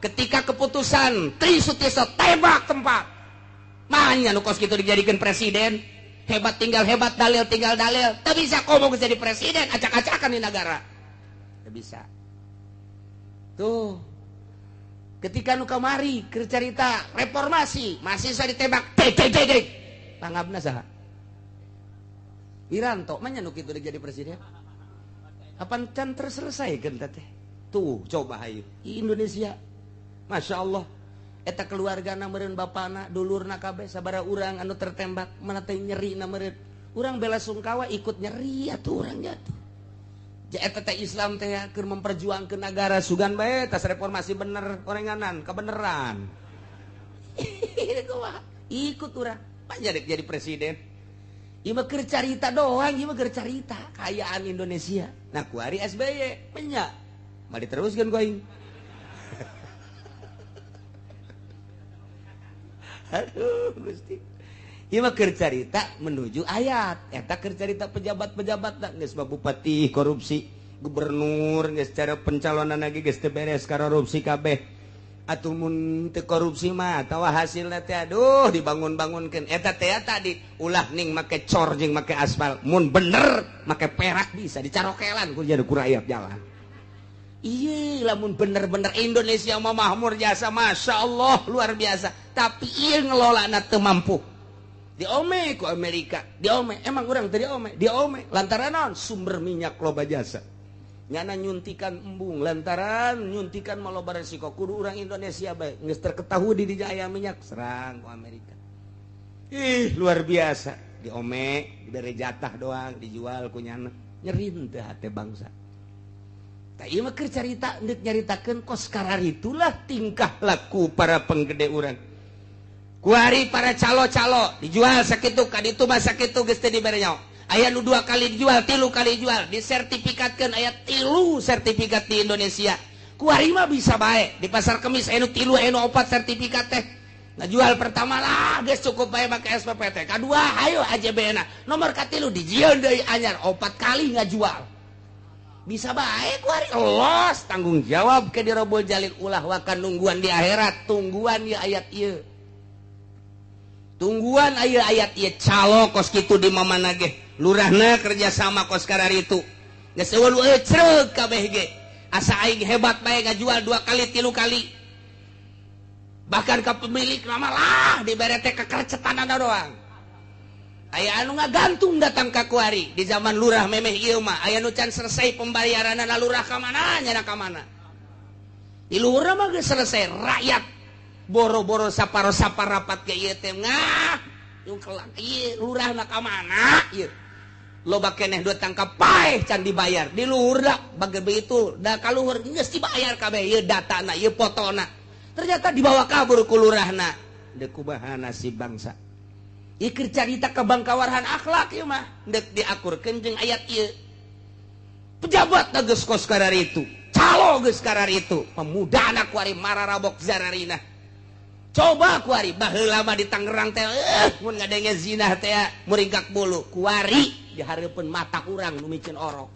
Ketika keputusan Tri Sutisno tembak tempat. Mahnya nu kos kitu dijadikan presiden. Hebat tinggal hebat, dalil tinggal dalil. Tak bisa komo jadi presiden, acak-acakan di negara. Tak bisa. Tuh. Ketika nu kamari keur carita reformasi, mahasiswa ditembak, dek dek dek dek. Pangabna saha? Wiranto mah nya nu kitu jadi presiden. Apan can terselesaikeun teh? Tuh coba hayu Indonesia. Masya Allah. Eta keluargana meureun bapana, dulurna kabeh sabaraha urang anu tertembak, mana teh nyerina meureun. Urang bela sungkawa ikut nyeri atuh urang jatuh. Ja eta teh Islam teh keur memperjuangkeun negara sugan bae tas reformasi bener orenganan kebeneran. Ikut urang panjang jadi presiden. Ieu mah keur carita doang, ieu mah keur carita kaayaan Indonesia. Nah kuari SBY nya mah diteruskeun ku aing. Aduh Gusti. Ieu mah keur carita menuju ayat. Eta keur carita pejabat-pejabat da geus mah bupati korupsi, gubernur geus cara pencalonan lagi geus teu beres korupsi kabeh. Atuh mun teu korupsi mah atawa hasilna teh aduh dibangun-bangunkeun. Eta teh tadi ulah ning make cor jeung make aspal. Mun bener make perak bisa dicarokelan ku jadi ku rakyat jalan. Iya lamun bener-bener Indonesia mah makmur jasa Masya Allah luar biasa. Tapi iya ngelolana teu mampu. Diome ku Amerika, diome. Emang urang teu diome, diome. Lantaran naon? Sumber minyak loba jasa. Nyana nyuntikan embung lantaran nyuntikan mah loba resiko. Kudu urang Indonesia bae geus terketahui di dinya aya minyak serang ku Amerika. Ih luar biasa. Diome dibere jatah doang dijual ku nyana. Nyeri henteu hate bangsa. Tah ieu mah keur carita deuk nyaritakeun kos kararitulah tingkah laku para penggede urang. Kuari para calo-calo dijual sakitu ka ditu mah sakitu geus teu dibere nyaho. Aya nu 2 kali dijual, 3 kali dijual, disertifikatkeun aya 3 sertifikat di Indonesia. Kuari mah bisa bae di pasar Kemis aya nu 3 aya nu 4 sertifikat teh. Ngajual pertama lah geus cukup bae make SPPT. Kadua ayo AJB na. Nomor katilu dijieun deui anyar 4 kali ngajual. Bisa bae kuari los tanggung jawab ke dirobol jalil ulah wakan nungguan di akhirat, tungguan ya ayat ieu. Tungguan aya ayat ieu calo kos kitu di mamana ge. Lurahna kerja sama kos kararitu. Geus eueuh nu ecreug kabeh ge. Asa aing hebat bae ngajual 2 kali 3 kali. Bahkan ke pemilik lama lah dibere teh kekercetanana doang. Aya anu ngagantung datang ka kuari di zaman lurah memeh ieu mah aya nu can selesai pembayaranana lurah ka mana nyana ka mana. Di lurah mah geus selesai rakyat boro-boro saparo saparapat ke ieu teh ngah yung kelak ieu lurahna ka mana ieu. Loba keneh duit tangkap paeh can dibayar di luhur dah bager begitu da ka luhur geus dibayar kabeh ieu datana ieu fotona. Ternyata dibawa kabur ku lurahna. Deuk kumaha nasib bangsa. Ieu keur carita kabangkawarhan akhlak ieu mah deuk diakurkeun jeung ayat ieu. Pejabat geus kos kararitu, calo geus kararitu, pemuda anak kuari mararabok zararina. Coba kuari baheula mah di Tangerang teh mun ngadenge zinah teh muringkak bulu kuari di hareupeun mata urang nu miceun orok.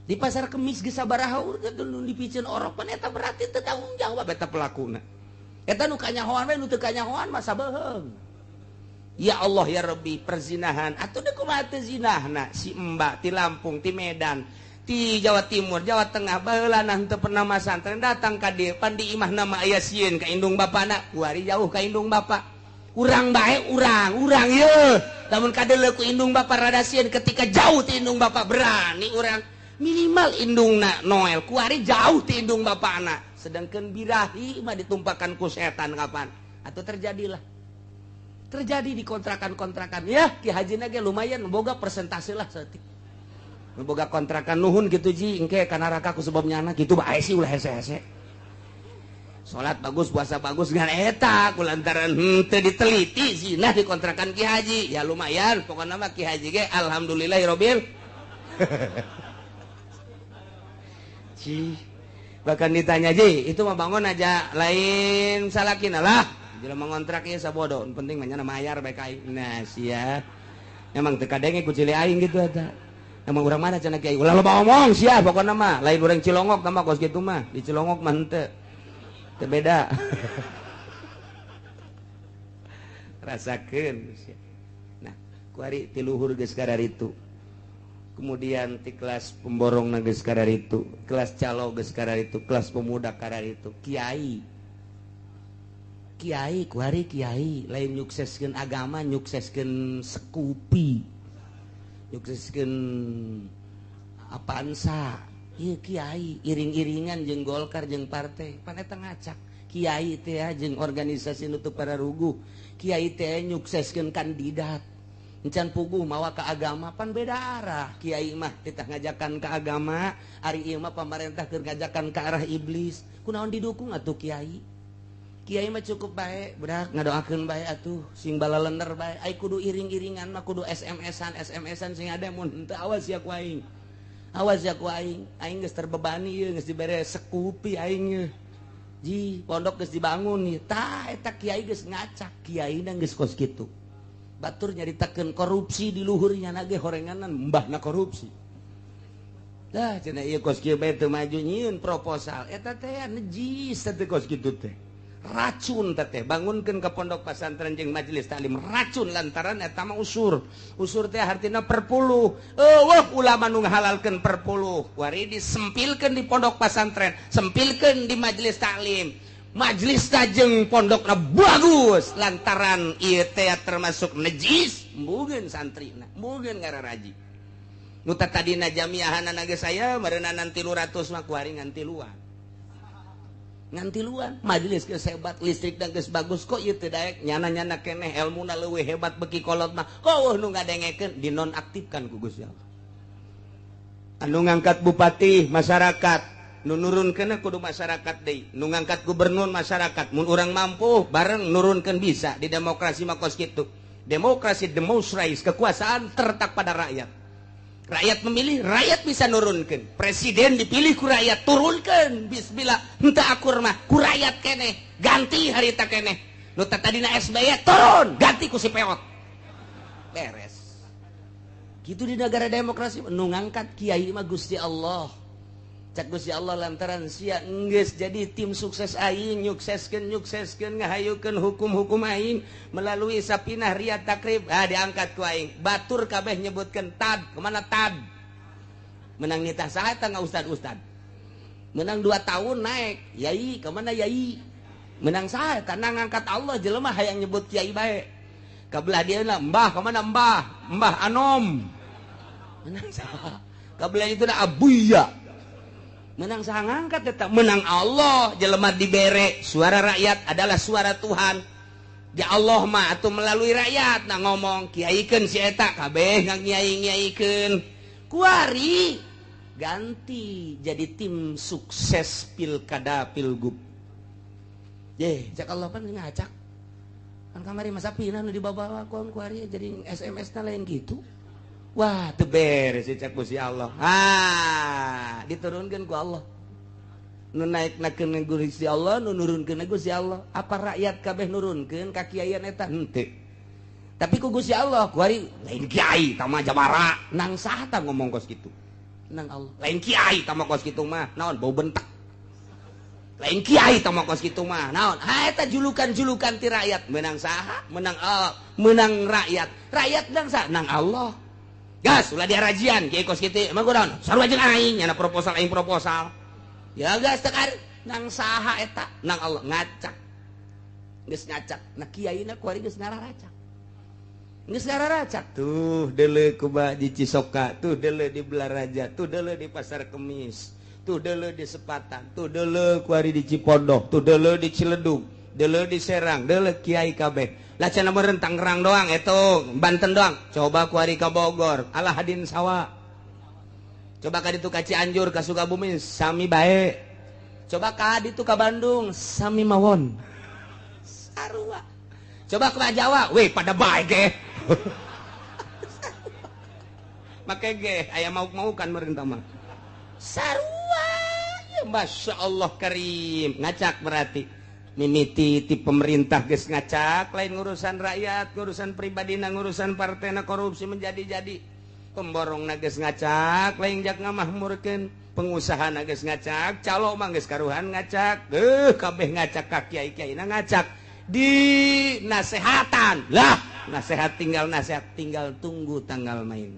Di pasar Kemis geus sabaraha urang nu dipiceun orok pan eta berarti teu tanggung jawab eta pelakuna. Eta nu kanyahoan we nu teu kanyahoan mah sabeuheung. Ya Allah ya Rabbi perzinahan atuh deuk kumaha teu zinahna si Mbak ti Lampung ti Medan ti Jawa Timur Jawa Tengah baheula nah teu pernah masantren datang ka dieu pan di imahna mah aya sieun ka indung bapana kuari jauh ka indung bapa. Urang bae urang yeuh lamun kadeuleu ku indung bapa rada sieun ketika jauh ti indung bapa berani urang minimal indungna Noel kuari jauh ti indung bapana sedangkan birahi mah ditumpakan ku setan kapan atau terjadilah terjadi di kontrakan-kontrakan ya Ki Haji ge lumayan boga persentase lah saeutik boga kontrakan nuhun gitu ji engke ka neraka ku sebab nyana gitu bae sih ulah hese-hese salat bagus puasa bagus ngan eta kulantaran henteu diteliti zinah di kontrakan Ki Haji ya lumayan pokona mah Ki Haji ge alhamdulillahirabbil bahkan ditanya ji itu mah bangun aja lain salakina lah jelema ngontrak ieu sabodo penting mah nya mayar bae ka aing nah sia emang teu kadenge ku cili aing gitu eta emang urang mana cenah kiai ulah loba omong sia pokona mah lain urang Cilongok mah kos kitu mah di Cilongok mah henteu teu beda rasakeun sia nah kuari ti luhur geus kararitu. Kemudian di kelas pemborong geus kararitu, kelas calo geus kararitu, kelas pemuda kararitu, kiai. Kiai kuari kiai lain nyukseskeun agama, nyukseskeun sekupi. Nyukseskeun Avanza. Ieu kiai iring-iringan jeung Golkar jeung partai, pan eta ngacak. Kiai teh jeung organisasi nu teu pararuguh. Kiai teh nyukseskeun kandidat. Encan puguh mawa ke agama pan beda arah. Kiai mah titah ngajakan ke agama, ari ieu mah pamarentah keur ngajakan ke arah iblis. Kunaon didukung atuh kiai? Kiai mah cukup bae, budak ngadoakeun bae atuh, sing balalener bae. Ai kudu iring-iringan mah kudu SMS-an, SMS-an sing ada mun henteu awas ya ku aing. Awas ya ku aing, aing geus terbebani ieu geus dibere sekupi aing ieu. Ji, pondok geus dibangun ieu. Tah eta kiai geus ngacak, kiaina geus kos kitu. Batur nyaritakeun korupsi di luhurnya nage horenganan mbahna korupsi. Dah cenah ieu kos kieu bae teu maju nyieun proposal eta teh najis teh kos kitu teh. Racun teh bangunkeun ka pondok pasantren jeung majelis taklim racun lantaran eta mah usur. Usur teh hartina perpuluh. Eueuh ulama nu ngahalalkeun perpuluh. Kuari disempilkeun di pondok pasantren, sempilkeun di majelis taklim. Majelis tajeng pondokna bagus lantaran ieu teh termasuk najis mbugeun santrina mbugeun ngararaji nu tadina jamiahanana ge saya meureunana 300 mah kuari ngan tiluan majelis geus hebat listrik dan geus bagus kok ieu teu daek nyana-nyana keneh elmuna leuwih hebat beki kolot mah kok eueuh nu ngadengekeun dinonaktifkan ku Gusti Allah. Anu ngangkat bupati masyarakat, nu nurunkeun kudu masyarakat deui, nu ngangkat gubernur masyarakat. Mun urang mampu bareng nurunkeun bisa di demokrasi mah kos kitu. Demokrasi demonstrais, kekuasaan terletak pada rakyat. Rakyat memilih, rakyat bisa nurunkeun. Presiden dipilih ku rakyat, turunkeun. Bismillah, henteu akur mah ku rakyat keneh, ganti harita keneh. Nu tadina SBY turun, ganti ku si Peot. Beres. Gitu di negara demokrasi nu ngangkat kiai mah Gusti Allah. Cak Gusti Allah lantaran sia enggeus jadi tim sukses aing, nyukseskeun nyukseskeun ngahayukeun hukum-hukum aing melalui Sapinah Riyad Takrib, ah diangkat ku aing. Batur kabeh nyebutkeun tad, kemana tad? Menang nitah saha eta ustad-ustad. Menang 2 tahun naik, yai kemana yai? Menang saha eta ngangkat Allah jelema hayang nyebut kiai bae. Kabelah dia lah, mbah kemana mbah? Mbah Anom. Menang saha? Kabelah itu dah Abuya. Menang saha ngangkat tetap menang Allah jelema dibere. Suara rakyat adalah suara Tuhan. Ya Allah mah atuh melalui rakyat nah ngomong kiaikeun si eta kabeh ngiai-ngiaikeun. Kuari ganti jadi tim sukses pilkada pilgub. Ye, cak Allah pan ngacak. Kan kamari masa pindah nu dibawa ku kuari jadi SMS na lain gitu. Wah, teu beres cak Gusti Allah. Ah, diturunkeun ku Allah. Nu naiknakeun Gusti Allah, nu nurunkeun Gusti Allah. Apa rakyat kabeh nurunkeun ka kiaian eta? Henteu. Tapi ku Gusti Allah, kuari lain kiai tama jabara. Nang saha tah ngomong kos kitu? Nang Allah. Lain kiai tama kos kitu mah, naon bau bentak. Lain kiai tama kos kitu mah, naon? Ha eta julukan-julukan ti rakyat. Menang saha? Menang Allah, menang rakyat. Rakyat nang saha? Nang Allah. Gas, ulah diarajian kiai kos kitu. Emang kunaon? Sarua jeung aing, nyana proposal aing proposal. Ya gas tekan nang saha eta? Nang Allah ngacak. Geus ngacak. Nah kiaina kuari geus ngararacak. Geus ngararacak. Tuh deuleu kuba di Cisoka, tuh deuleu di Belaraja, tuh deuleu di Pasar Kemis, tuh deuleu di Sepatan, tuh deuleu kuari di Cipondoh, tuh deuleu di Ciledug, deuleu di Serang, deuleu kiai kabeh. Lah cenah meureun Tangerang doang eta, Banten doang. Coba kuari ka Bogor, alah hadin sawa. Coba ka ditu ka Cianjur, ka Sukabumi sami bae. Coba ka ditu ka Bandung sami mawon. Sarua. Coba ke Jawa, weh pada bae ge. Make ge aya mauk-maukan meureun mah. Sarua. Ya Masya Allah karim. Ngacak berarti. Mimiti ti pemerintah geus ngacak, lain ngurusan rakyat, ngurusan pribadina, ngurusan partena korupsi menjadi-jadi. Pemborong geus ngacak, lain jak ngamahmurkeun, pengusaha geus ngacak, calo mah geus karuhan ngacak, kabeh ngacak ka kiai-kiaina ngacak. Di nasehatan. Lah, nasehat tinggal tunggu tanggal main.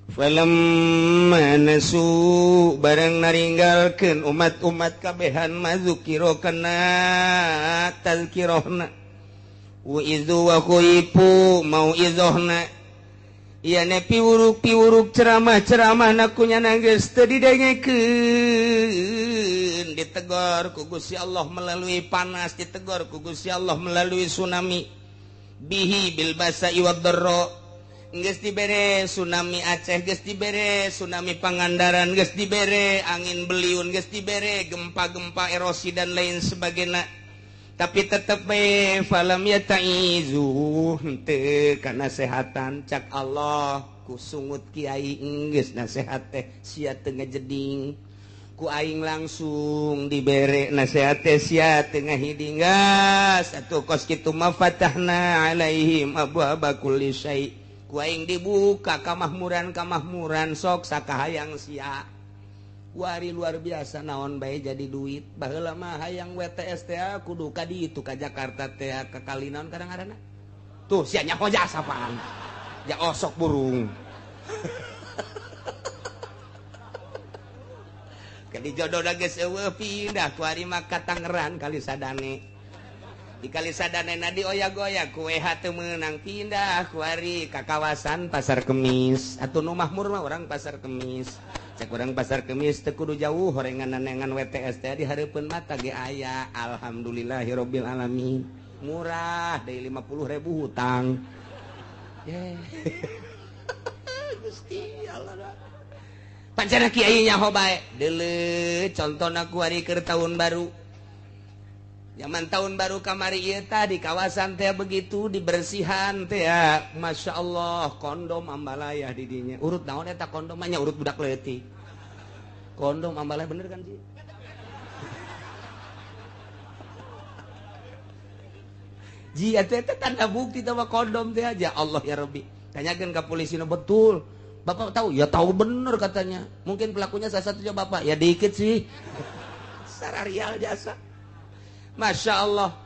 Falamma nasu barang naringgalkeun umat-umat kabehan mazukiro kana tazkirahna wa izu wa khuifu mau'izohna ieu ne piwuruk-piwuruk ceramah-ceramah na kunyana geus teu didengekeun, ditegor ku Gusti Allah melalui panas, ditegor ku Gusti Allah melalui tsunami bihi bil basa'i wad dharra. Geus dibere tsunami Aceh, geus dibere tsunami Pangandaran, geus dibere angin beliun, geus dibere gempa-gempa erosi dan lain sebagainya. Tapi tetep bae falam yataizu henteu kana sehatan cak Allah ku sungut kiai geus nasehat teh sia teu ngajeding, ku aing langsung dibere nasehat teh sia teu ngahiding. Gas atuh kos kitu mah fatahna alaihim abwaaba kulli syai', ku aing dibuka kamahmuran-kamahmuran sok sakahayang sia. Wari luar biasa naon bae jadi duit. Baheula mah hayang WTS teh kudu ka ditu ka Jakarta teh ka kali naon kadang-kadang. Tuh sia nyaho jasa apaan. Ja osok burung. Kadi jodoh geus eueuh pindah ku ari mah ka Tangerang kali sadane. Di kali sadane na dioyak-oyak ku WH teu meunang pindah ku ari ka kawasan Pasar Kemis. Atuh nu mahmur mah urang Pasar Kemis. Cek urang Pasar Kemis teu kudu jauh horengan-nengan WTS teh di hareupeun mata ge aya. Alhamdulillahirabbil alamin. Murah deui 50.000 hutang. Ye. Gusti Allah. Pancana kiai nyaho bae. Deuleu contona ku ari keur tahun baru. Zaman tahun baru kamari ieu tah di kawasan teh begitu dibersihan teh ya. Masya Allah kondom ambalayah di dinya. Urut naon eta kondom nya urut budak leutik. Kondom ambalayah bener kan sih? Ji eta teh tanda bukti tah kondom teh aja. Allah ya Rabbi. Tanyakeun ka polisi nu betul. Bapak tahu? Ya tahu bener katanya. Mungkin pelakunya salah satunya bapak. Ya dikit sih. Sararial jasa. Masya Allah.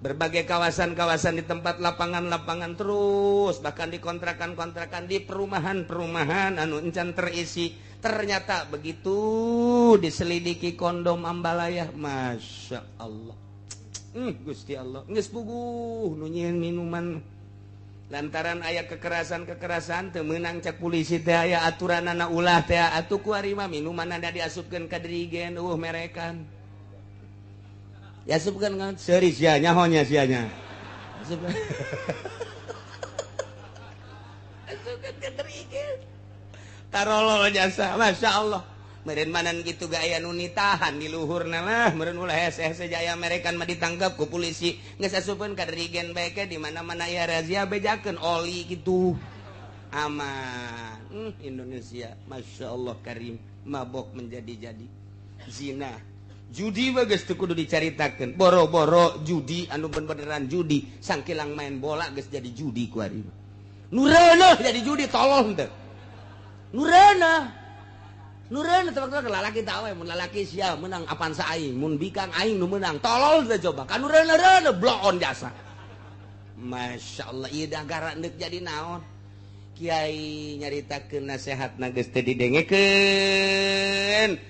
Berbagai kawasan-kawasan di tempat lapangan-lapangan terus. Bahkan di kontrakan-kontrakan, di perumahan-perumahan anu encan terisi. Ternyata begitu diselidiki kondom ambalayah. Masya Allah. Gusti Allah. Geus puguh nu nyieun minuman. Lantaran aya kekerasan-kekerasan teu meunang cek polisi teh aya aturanana ulah teh atuh ku ari mah minumanna diasupkeun ka dirigen eueuh merekan. Diasupkeun kan seuri sia nyaho nya sia nya. Asupkeun. Asupkeun ka dirigen. Tarolol jasa, Masya Allah. Meureun manan kitu ge aya nu nitahan di luhurna lah, meureun ulah hese-hese jaya merekan mah ditangkap ku polisi. Geus asupkeun ka dirigen bae ke di mana-mana aya razia bejakeun oli kitu. Aman. Indonesia, Masya Allah karim, mabok menjadi-jadi. Zina, judi mah geus teu kudu dicaritakeun. Boro-boro judi anu beneran judi, sangkilang main bola geus jadi judi ku ari mah. Nu reuneuh jadi judi tolong teu. Nu reuneuh. Nu reuneuh tebak-tebak lalaki tah we mun lalaki sia menang Avanza aing, mun bikang aing nu menang. Tolol teh coba. Ka nu reuneuh-reuneuh bloon jasa. Masya Allah ieu dagara deuk jadi naon. Kiai nyaritakeun nasehatna geus teu didengekeun,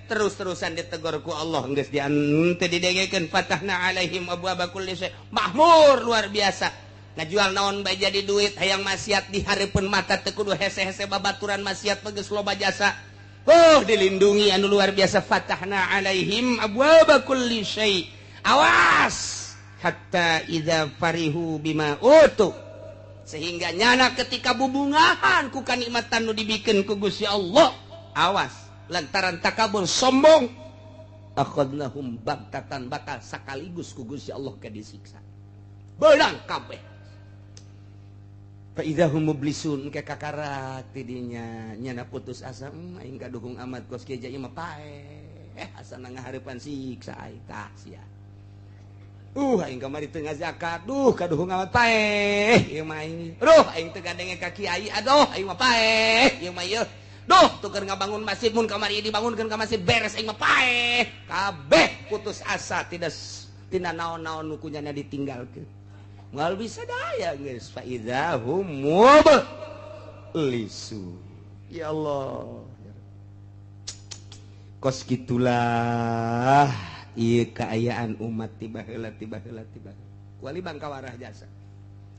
terus-terusan ditegor ku Allah geus teu didengekeun. Fatahna alaihim abwaaba kulli syai. Mahmur luar biasa. Ngajual naon bae jadi duit, hayang maksiat di hareupeun mata teu kudu hese-hese babaturan maksiat mah geus loba jasa. Oh, dilindungi anu luar biasa. Fatahna alaihim abwaaba kulli syai. Awas hatta idza farihu bima utu. Sehingga nyana ketika bubungahan ku kanikmatan nu dibikeun ku Gusti Allah. Awas lantaran takabur sombong akhadnahum bagtatan bakal sakaligus ku Gusti Allah ke disiksa. Beunang kabeh. Fa idza hum mublisun ke kakarak tidinya nyana putus asa aing kaduhung amat kos kieu ieu mah paeh asana ngahareupan siksa aing tah sia. Aing kamari teu ngazakat duh kaduhung amat paeh ieu mah aing. Duh aing teu gadenge ka kiai aduh aing mah paeh ieu mah ieu. Duh tuker ngabangun masjid mun kamari dibangunkeun ka masjid beres aing mah paeh. Kabeh putus asa tidak tina naon-naon nu kunyana ditinggalkeun. Moal bisa daya geus fa idza hum mublisu. Ya Allah. Kos kitulah ieu kaayaan umat tiba heula tiba heula tiba. Kuali bangkawarah jasa.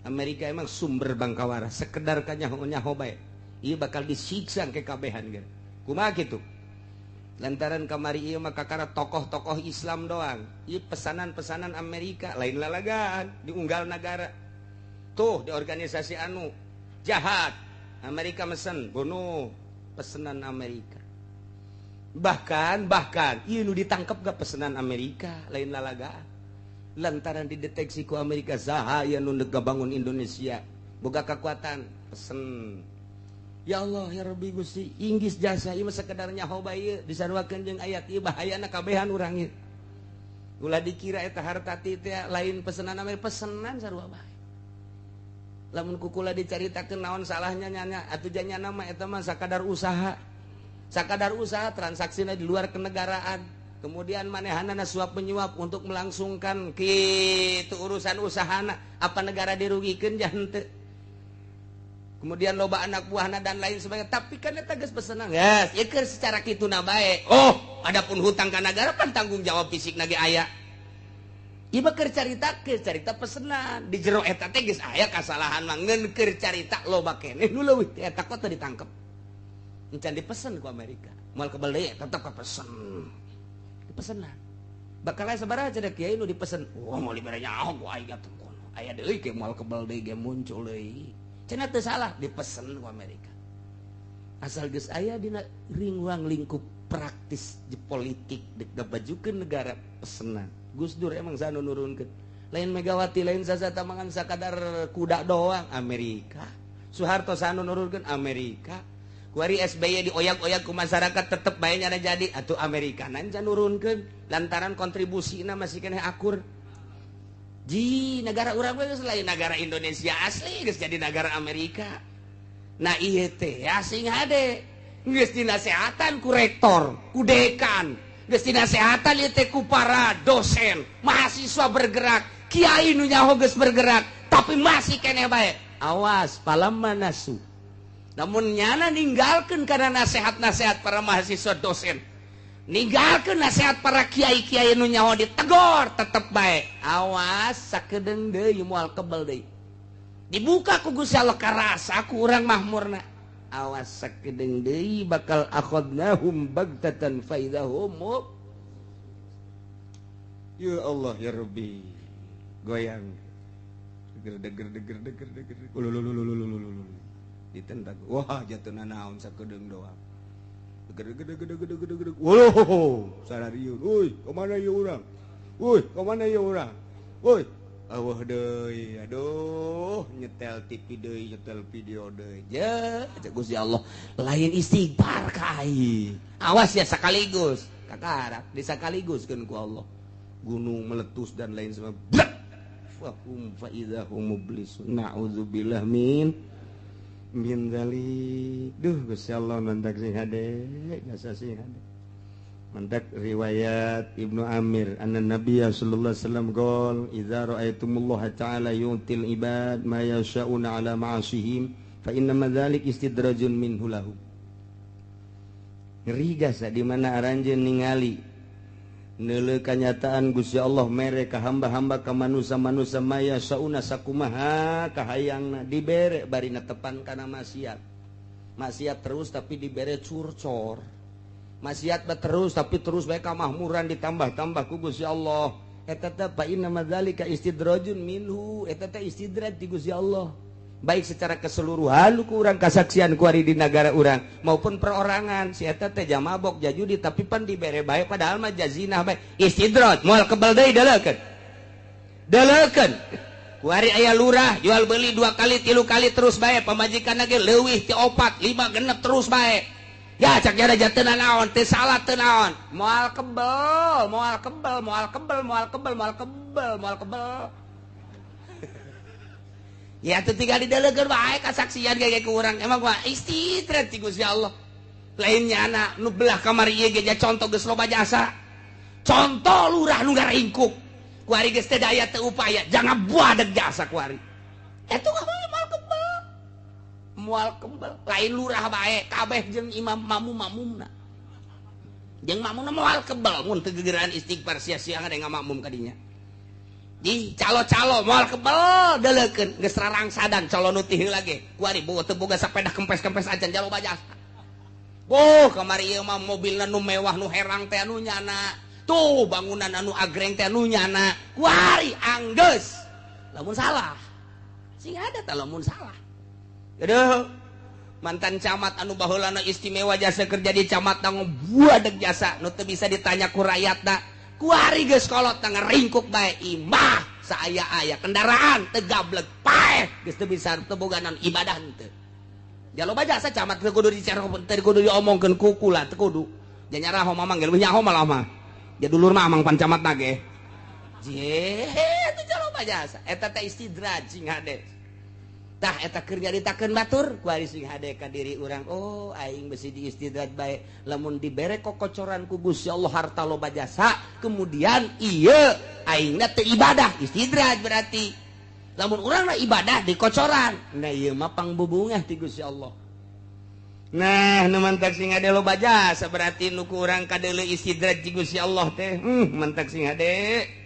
Amerika emang sumber bangkawarah sekedar kanyaho-nyaho bae. Ieu bakal disiksa ke kabehan geus. Kumaha kitu? Lantaran kamari ieu mah kakara tokoh-tokoh Islam doang. Ieu pesanan-pesanan Amerika lain lalagaan diunggal negara. Tuh di organisasi anu jahat. Amerika mesen bunuh pesanan Amerika. Bahkan ieu nu ditangkep gak pesanan Amerika lain lalagaan. Lantaran dideteksi ku Amerika saha aya nu ngabangun Indonesia boga kekuatan pesen. Ya Allah ya Rabbi Gusti Inggris jasa ieu mah sekedar nyaho bae ieu disaruakeun jeung ayat ieu bahayana kabehan urang ieu. Ulah dikira eta harta teh lain pesenan Amerika pesenan sarua bae. Lamun kukula dicaritakeun naon salahnya nyanya atuh janyana mah eta mah sakadar usaha. Sakadar usaha transaksina di luar kenegaraan. Kemudian manehanana suap menyuap untuk melangsungkan kitu urusan usahana apa negara dirugikeun jah henteu. Kemudian loba anak buahna dan lain sebagainya. Tapi kan eta geus pesenan. Geus, ieu keur secara kituna bae. Oh, adapun hutang ka nagara pan tanggung jawab fisik nage aya. Ieu mah keur carita pesenan. Di jero eta teh geus aya kasalahan mah ngeun keur carita loba keneh nu leuwih ti eta kok teu ditangkep. Encan dipesen ku Amerika. Moal kebel deui tetep kapesen. Dipesenan. Bakal aya sabaraha cenah kiai nu dipesen. Wah, moal dibere nyaho ku aing atuh kono. Aya deui ge moal kebel deui ge muncul deui. Cenah teu salah dipesen ku Amerika. Asal geus aya dina ringwang lingkup praktis di politik dek ngabajukeun negara pesenan. Gus Dur emang sanu nurunkeun. Lain Megawati, lain saza tamangan sakadar kuda doang Amerika. Soeharto sanu nurunkeun Amerika. Kuari SBY dioyak-oyak ku masyarakat tetep bae nyana jadi atuh Amerika nanca nurunkeun lantaran kontribusina masih keneh akur. Ji negara urang we geus lain negara Indonesia asli geus jadi negara Amerika. Nah ieu teh sing hade geus dinasehatan ku rektor, ku dekan, geus dinasehatan ieu teh ku para dosen, mahasiswa bergerak, kiai nu nyaho geus bergerak, tapi masih keneh bae. Awas palamma nasu. Namun nyana ninggalkan karena nasihat-nasihat para mahasiswa dosen, ninggalkan nasihat para kiai-kiai nu nyaho ditegor tetep bae. Awas sakedeung deui moal kebel deui. Dibuka ku Gusti Allah karasa ku urang mahmurna. Awas sakedeung deui bakal akhadnahum bagtatan faidahum. Ya Allah ya Rabbi. Goyang. Deger deger deger deger deger. Ulululululululul. Ditentak. Wah, jatuhna naon sakedeung doang. Deger deger deger deger deger deger. Woloh, sarariun. Euy, ka mana ieu urang? Euy, ka mana ieu urang? Euy, awah deui. Aduh, nyetel TV deui, nyetel video deui. Je, cek Gusti Allah, lain istighfar ka aing. Awas ya sekaligus. Kakarak disakaligus keun ku Allah. Gunung meletus dan lain sebagainya. Fahum fa idza hum mublisun. Na'udzubillah min dzalik. Duh Gusti Allah mantak sing hade, jasa sing hade. Mantak riwayat Ibnu Amir anna Nabiyya sallallahu alaihi wasallam qol idza ra'aitumullaha ta'ala yu'til ibad ma yasha'una ala ma'asihim fa inna ma dzalik istidrajun minhu lahu. Ngeri jasa di mana aranjeun ningali neuleuh kanyataan Gusti Allah mere ka hamba-hamba ka manusa-manusa maya sauna sakumaha kahayangna dibere bari netepan kana maksiat. Maksiat terus tapi dibere curcor. Maksiat terus tapi terus bae kamahmuran ditambah-tambah ku Gusti Allah. Eta teh fa inna madzalika istidrajun minhu, eta teh istidraj ti Gusti Allah. Baik secara keseluruhan ku urang kasaksian ku ari di negara urang maupun perorangan si eta teh jamabok jajudi tapi pan dibere bae padahal mah jazinah bae istidraj moal kebel deui deleukeun deleukeun ku ari aya lurah jual beli 2 kali 3 kali terus bae pamajikan ge leuwih ti 4 5 genep terus bae ya cak jara jateunan naon teu salah teu naon moal kebel moal kebel moal kebel moal kebel moal kebel moal kebel. Ya teu tinggal didelegeun bae kasaksian ge ku urang emang mah istidraj ti Gusti Allah. Lain nyana nu belah kamar ieu ge contoh geus loba jasa. Contoh lurah nu ngaringkuk. Ku ari geus teu daya teu upaya jangan buadeg jasa ku ari. Eta moal kebel. Moal kebel lain lurah bae kabeh jeung imam mamum-mamumna. Jeung mamumna moal kebel mun teu gegeran istighfar sia-sia ada ngamakmum ka dinya. Di calo-calo moal kebel deleukeun geus rarangsadan calo nu ti heula ge ku ari teu boga sapeda kempes-kempes acan jalo jasa. Oh kamari ieu mah mobilna nu mewah nu herang teh anu nyana. Tuh bangunan anu agreng teh anu nyana. Ku ari anggeus lamun salah. Sing ada tah lamun salah. Aduh mantan camat anu baheulana istimewa jasa kerja di camat ngobuadeg jasa nu teu bisa ditanya ku rakyatna. Kuari geus kolot ngaringkuk bae imah saaya-aya kendaraan teu gablek paeh geus teu bisa teu boga naon ibadah henteu. Ja loba jasa camat teu kudu dicerok teu kudu diomongkeun ku kula teu kudu. Ja nyaraho mamang ge leuwih nyaho malah mah. Ja dulur mah amang pan camat na ge. Je teu ja loba jasa eta teh istidraj sing hade. Tah eta keur nyaritakeun batur ku ari sing hade ka diri urang oh aing besi diistidraj bae lamun dibere kokocoran ku Gusti Allah harta loba jasa kemudian ieu aingna teu ibadah istidraj berarti lamun urangna ibadah dikocoran nah ieu mah pangbubungah ti Gusti Allah. Nah nu mantak sing hade loba jasa berarti nu ku urang kadeuleu istidraj ti Gusti Allah teh mantak sing hade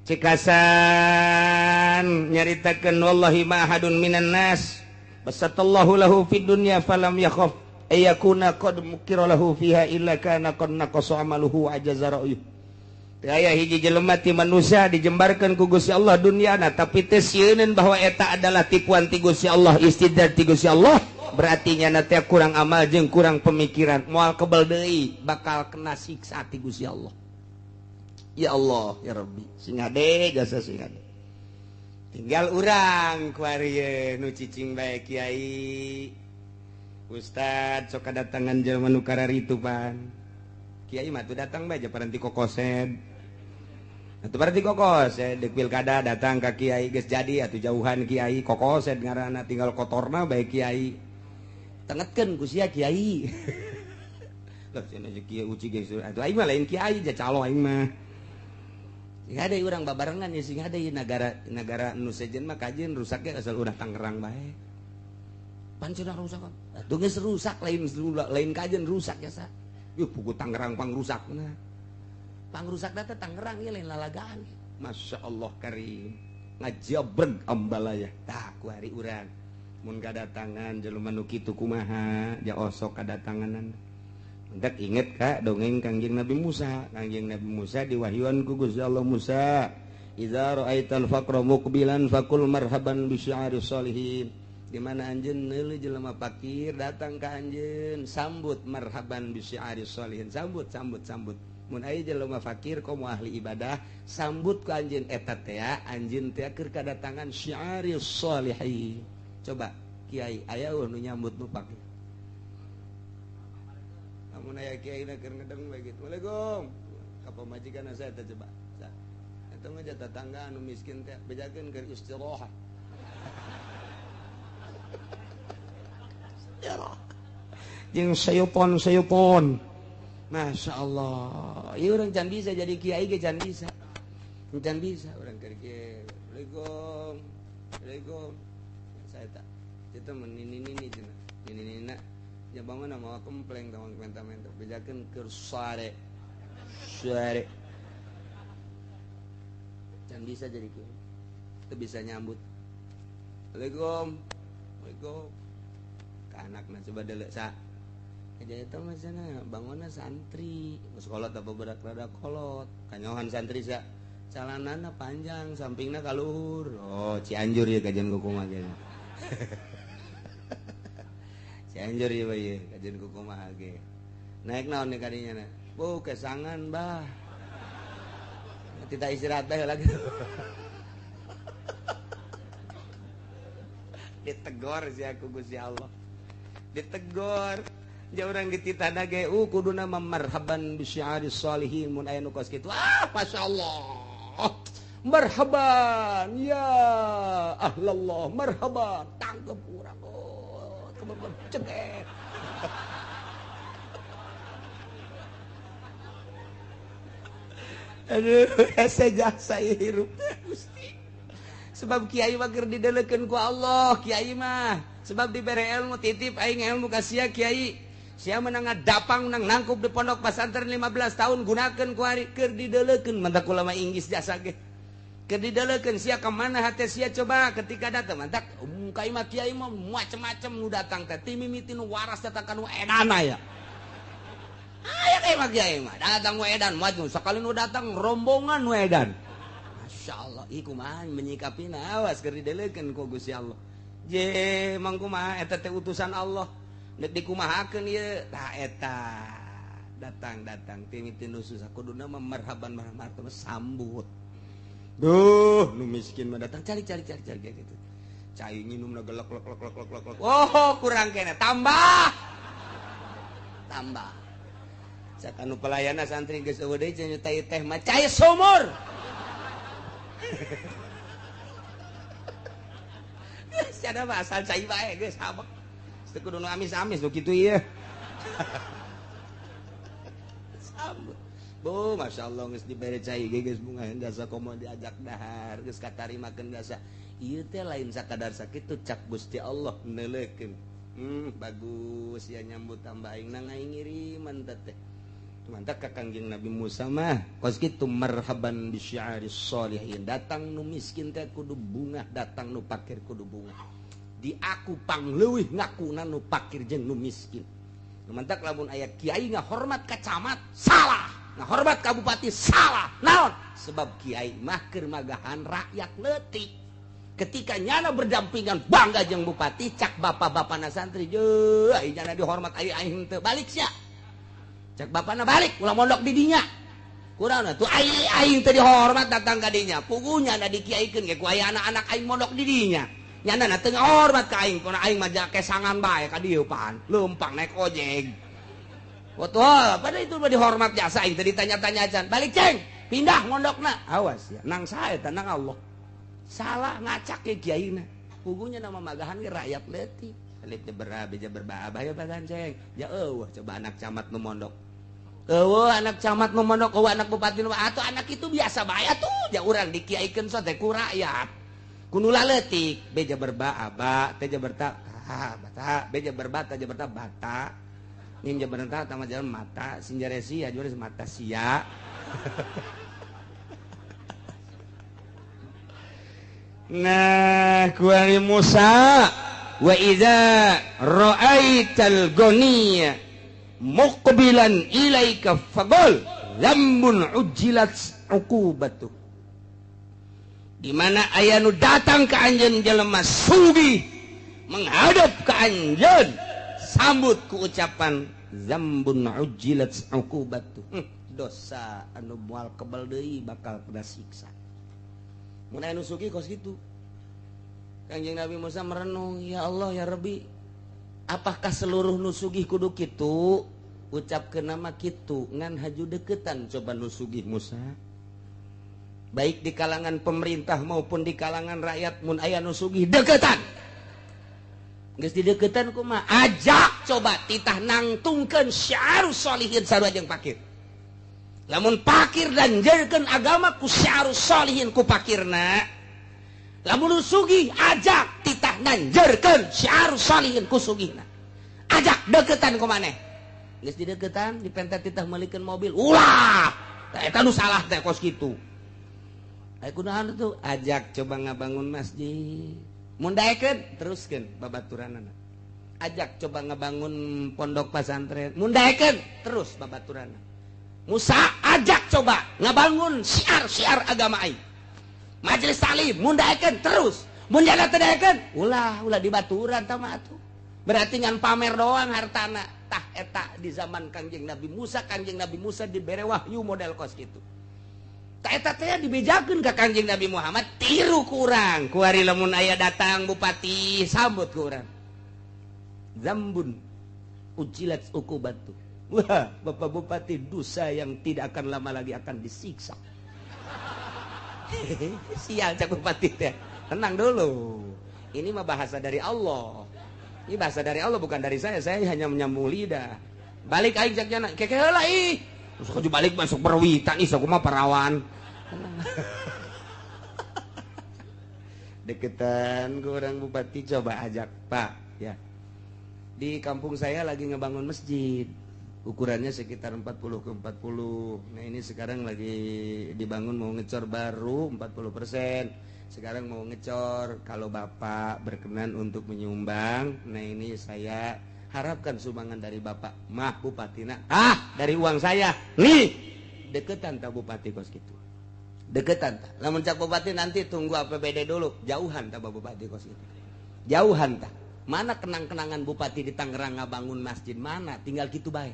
cekasan nyaritakeun wallahi ma ahadun minan nas basatallahu lahu fid dunya falam yakhaf ayakuna qad mukira lahu fiha illa kana qad naqasa amaluhu ajaza ra'yuh. Teu aya hiji jelema ti manusia dijembarkeun ku Gusti Allah dunyana tapi teu sieuneun bahwa eta adalah tipuan ti Gusti Allah, istidraj ti Gusti Allah, berarti nyana teh kurang amal jeung kurang pemikiran, moal kebel deui bakal kena siksa ti Gusti Allah. Ya Allah ya Rabbi, sing hade jasa sing hade. Tinggal urang kuari nu cicing bae kiai. Ustad sok kadatangan jelema nu kararitu pan. Kiai mah tuh datang bae paranti kokosed. Atuh berarti kokosed deuk pilkada datang ka kiai geus jadi atuh jauhan kiai kokosed ngaranna tinggal kotorna bae kiai. Tengetkeun ku sia kiai. Lah cenah kiai uci geus atuh aing mah lain kiai ja calo aing mah. Sing hade urang babarengan ya sing hade nagara nagara nu sejen mah kajeun rusaknya asal urang Tangerang bae. Pan cenah rusak. Atuh geus rusak lain lain kajeun rusak ya sa. Yuh pugu Tangerang pangrusakna. Pangrusak data Tangerang ieu lain lalagaan. Masya Allah karim ngajabreg ambalaya. Tah ku hari urang mun kadatangan jelema nu kitu kumaha ja osok kadatanganan. Entek inget ka dongeng Kangjeng Nabi Musa. Kangjeng Nabi Musa diwahyuan ku Gusti Allah, Musa, idza ra'aital faqra muqbilan faqul marhaban bi syi'ari sholihin. Di mana anjeun neuleuh jelema fakir datang ka anjeun, sambut marhaban bi syi'ari sholihin, sambut sambut sambut. Mun aya jelema fakir komo ahli ibadah, sambut ku anjeun eta teh anjeun teh keur kadatangan syi'ari sholihin. Coba kiai aya nu nyambut nu fakir. Lamun aya kiai na keur ngedeng bae kitu. Waalaikum. Ka pamajikan saya teh coba. Eta mah tetangga anu miskin teh bejakeun keur istirahat. Istirahat. Jeung sayupon-sayupon. Masya Allah, ieu urang can bisa jadi kiai ge can bisa. Can bisa urang keur kieu. Waalaikum. Waalaikum. Saya tak. Itu menini-nini cenah. Nini-nina nya bangun mawa kempleng tawang menta-menta bejakeun keur sare. Sare. Can bisa jadi kiai. Teu bisa nyambut. Waalaikum. Waalaikum. Ka anakna coba deuleu sa. Jadi itu mah cenah bangunna santri, sekolah teh beberak rada kolot, kanyohan santri sa calanana panjang, sampingna ka luhur. Oh, Cianjur ya kajian kumaha ge. Cianjur ya bae kajian kumaha ge. Naik naon nih kadinya na? Bu, kesangan bah. Tidak istirahat bae lagi. Ditegor si aku Gusti Allah. Ditegor. Ja urang dititah ge kuduna marhaban bi syi'ari sholihin mun aya nu kos kitu. Ah, masyaallah. Marhaban ya ahlallah, marhaban. Tangkep urang. Oh, cekek. Aduh, hese jasa hirup teh Gusti. Sebab kiai mah keur didelekeun ku Allah, kiai mah. Sebab dibere ilmu titip aing ilmu ka sia kiai. Sia menang ngadapang menang nangkup di pondok pesantren 15 tahun gunakeun ku ari keur didelekeun mantak ulama Inggris jasa ge. Keur didelekeun sia ka mana hate sia coba ketika datang mantak ka imah kiai mah macem-macem nu datang teh ti mimiti nu waras datang ka nu edana ya. Aya ka imah kiai mah datang nu edan maju sakali nu datang rombongan nu edan. Masyaallah ieu kumaha menyikapina awas keur didelekeun ku Gusti Allah. Je mang kumaha eta teh utusan Allah. Nek dikumahakeun ieu tah eta datang-datang ti nu susah kuduna mah marhaban marhaban sambut. Duh, nu miskin mah datang cari cari cari cari gitu. Cai nginumna gelek lek lek lek lek lek. Oh, kurang kene tambah. Tambah. Cak anu pelayana santri geus eueuh deui cenah teh mah cai sumur. Geus cenah mah asal cai bae geus habek. Teu kudu nu amis-amis nu kitu ieu. Sambut. Bu, Masya Allah geus dibere cai ge geus bunga jasa komo diajak dahar geus katarimakeun jasa. Ieu teh lain sakadar sakitu cak Gusti Allah neuleukeun. Bagus ya nyambut tambah aing nang aing ngiriman teh. Mantap ka Kangjeng Nabi Musa mah kos kitu marhaban bi syi'ari sholihin. Datang nu miskin teh kudu bungah, datang nu fakir kudu bungah. Di aku pangleuwih ngakuna nu fakir jeung nu miskin. Mantak lamun aya kiai ngahormat ka camat, salah. Ngahormat ka bupati salah. Naon? Sebab kiai mah keur magahan rakyat leutik. Ketika nyana berdampingan bangga jeung bupati, cak bapak-bapana santri, jeuh aing nyana dihormat aing aing teu balik sia. Cak bapana balik ulah mondok di dinya. Kurang tuh aing aing teu dihormat datang ka dinya. Pugunya na dikiaikeun ge ku aya anak-anak aing mondok di dinya. Nyana na teu ngahormat ka aing, kuna aing mah kesangan bae ka dieu pan. Leumpang naik ojek. Betul, pada itu mah dihormat jasa aing teu ditanya-tanya acan. Balik ceng, pindah mondokna. Awas ya, nang sae teh nang Allah. Salah ngacak ke kiaina. Pugunya nama magahan ge rakyat leutik. Alif berba beja berba abah bagan ceng. Ya eueuh coba anak camat nu mondok. Eueuh anak camat nu mondok, eueuh anak bupati nu atuh anak itu biasa bae atuh. Ja urang dikiaikeun so teh ku rakyat. Ku nu leutik beja berba aba, teh berta ta bata, beja berba ta berta bata. Mim jabar ta tama jalan mata, sinjaresi ya juara mata sia. Nah, kuari Musa wa idza ra'aital ghaniya muqbilan ilaika faqul dzambun ujjilat uqubatu. Di mana aya nu datang ka anjeun jelema sugih menghadap ka anjeun, sambut ku ucapan zambun ujjilat uqubatu. Dosa anu moal kebal deui bakal kena siksa. Mun aya nu sugih kos kitu. Kangjeng Nabi Musa merenung, ya Allah ya Rabbi, apakah seluruh nu sugih kudu kitu? Ucapkeun nama kitu ngan haju deketan coba nu sugih Musa. Baik di kalangan pemerintah maupun di kalangan rakyat mun aya nu sugih deketan. Geus dideketan kumaha? Ajak coba titah nangtungkeun syiarus sholihin sarua jeung pakir. Lamun pakir dan jerkeun agama ku syiarus sholihin ku pakirna. Lamun nu sugih ajak titah nanjerkeun syiarus sholihin ku sugihna. Ajak deketan ku maneh. Geus dideketan dipenta titah meulikeun mobil. Ulah! Tah eta nu salah teh kos kitu. Aya kunaon tuh? Ajak coba ngabangun masjid. Mun daekeun teruskeun babaturanana. Ajak coba ngabangun pondok pesantren. Mun daekeun terus babaturanana. Musa ajak coba ngabangun syiar-syiar agama aing. Majelis taklim mun daekeun terus. Mun jana teu daekeun ulah ulah dibaturan tah mah atuh. Berarti ngan pamer doang hartana. Tah eta di zaman Kangjeng Nabi Musa, Kangjeng Nabi Musa dibere wahyu model kos kitu. Tah eta teh dibejakeun ka Kangjeng Nabi Muhammad tiru ku urang. Kuari lamun aya datang bupati sambut ku urang. Zambun ujilat uqubatu. Wah, Bapak Bupati dosa yang tidak akan lama lagi akan disiksa. Sial cak bupati teh. Tenang dulu. Ini mah bahasa dari Allah. Ini bahasa dari Allah bukan dari saya. Saya hanya menyambung lidah. Balik aing cak jana. Keke heula ih. Terus balik masuk berwitan ih sok mah parawan. Deketan ke orang bupati coba ajak, Pak, ya. Di kampung saya lagi ngebangun masjid. Ukurannya sekitar 40 ke 40. Nah, ini sekarang lagi dibangun mau ngecor baru 40%. Sekarang mau ngecor, kalau Bapak berkenan untuk menyumbang, nah ini saya harapkan sumbangan dari Bapak. Mah bupatina, ah dari uang saya. Nih, deketan tak bupati kos gitu. Deketan tak. Lamun cak bupati nanti tunggu APBD dulu, jauhan tak bupati kos gitu. Jauhan tak. Mana kenang-kenangan bupati di Tangerang ngabangun masjid mana? Tinggal gitu bae.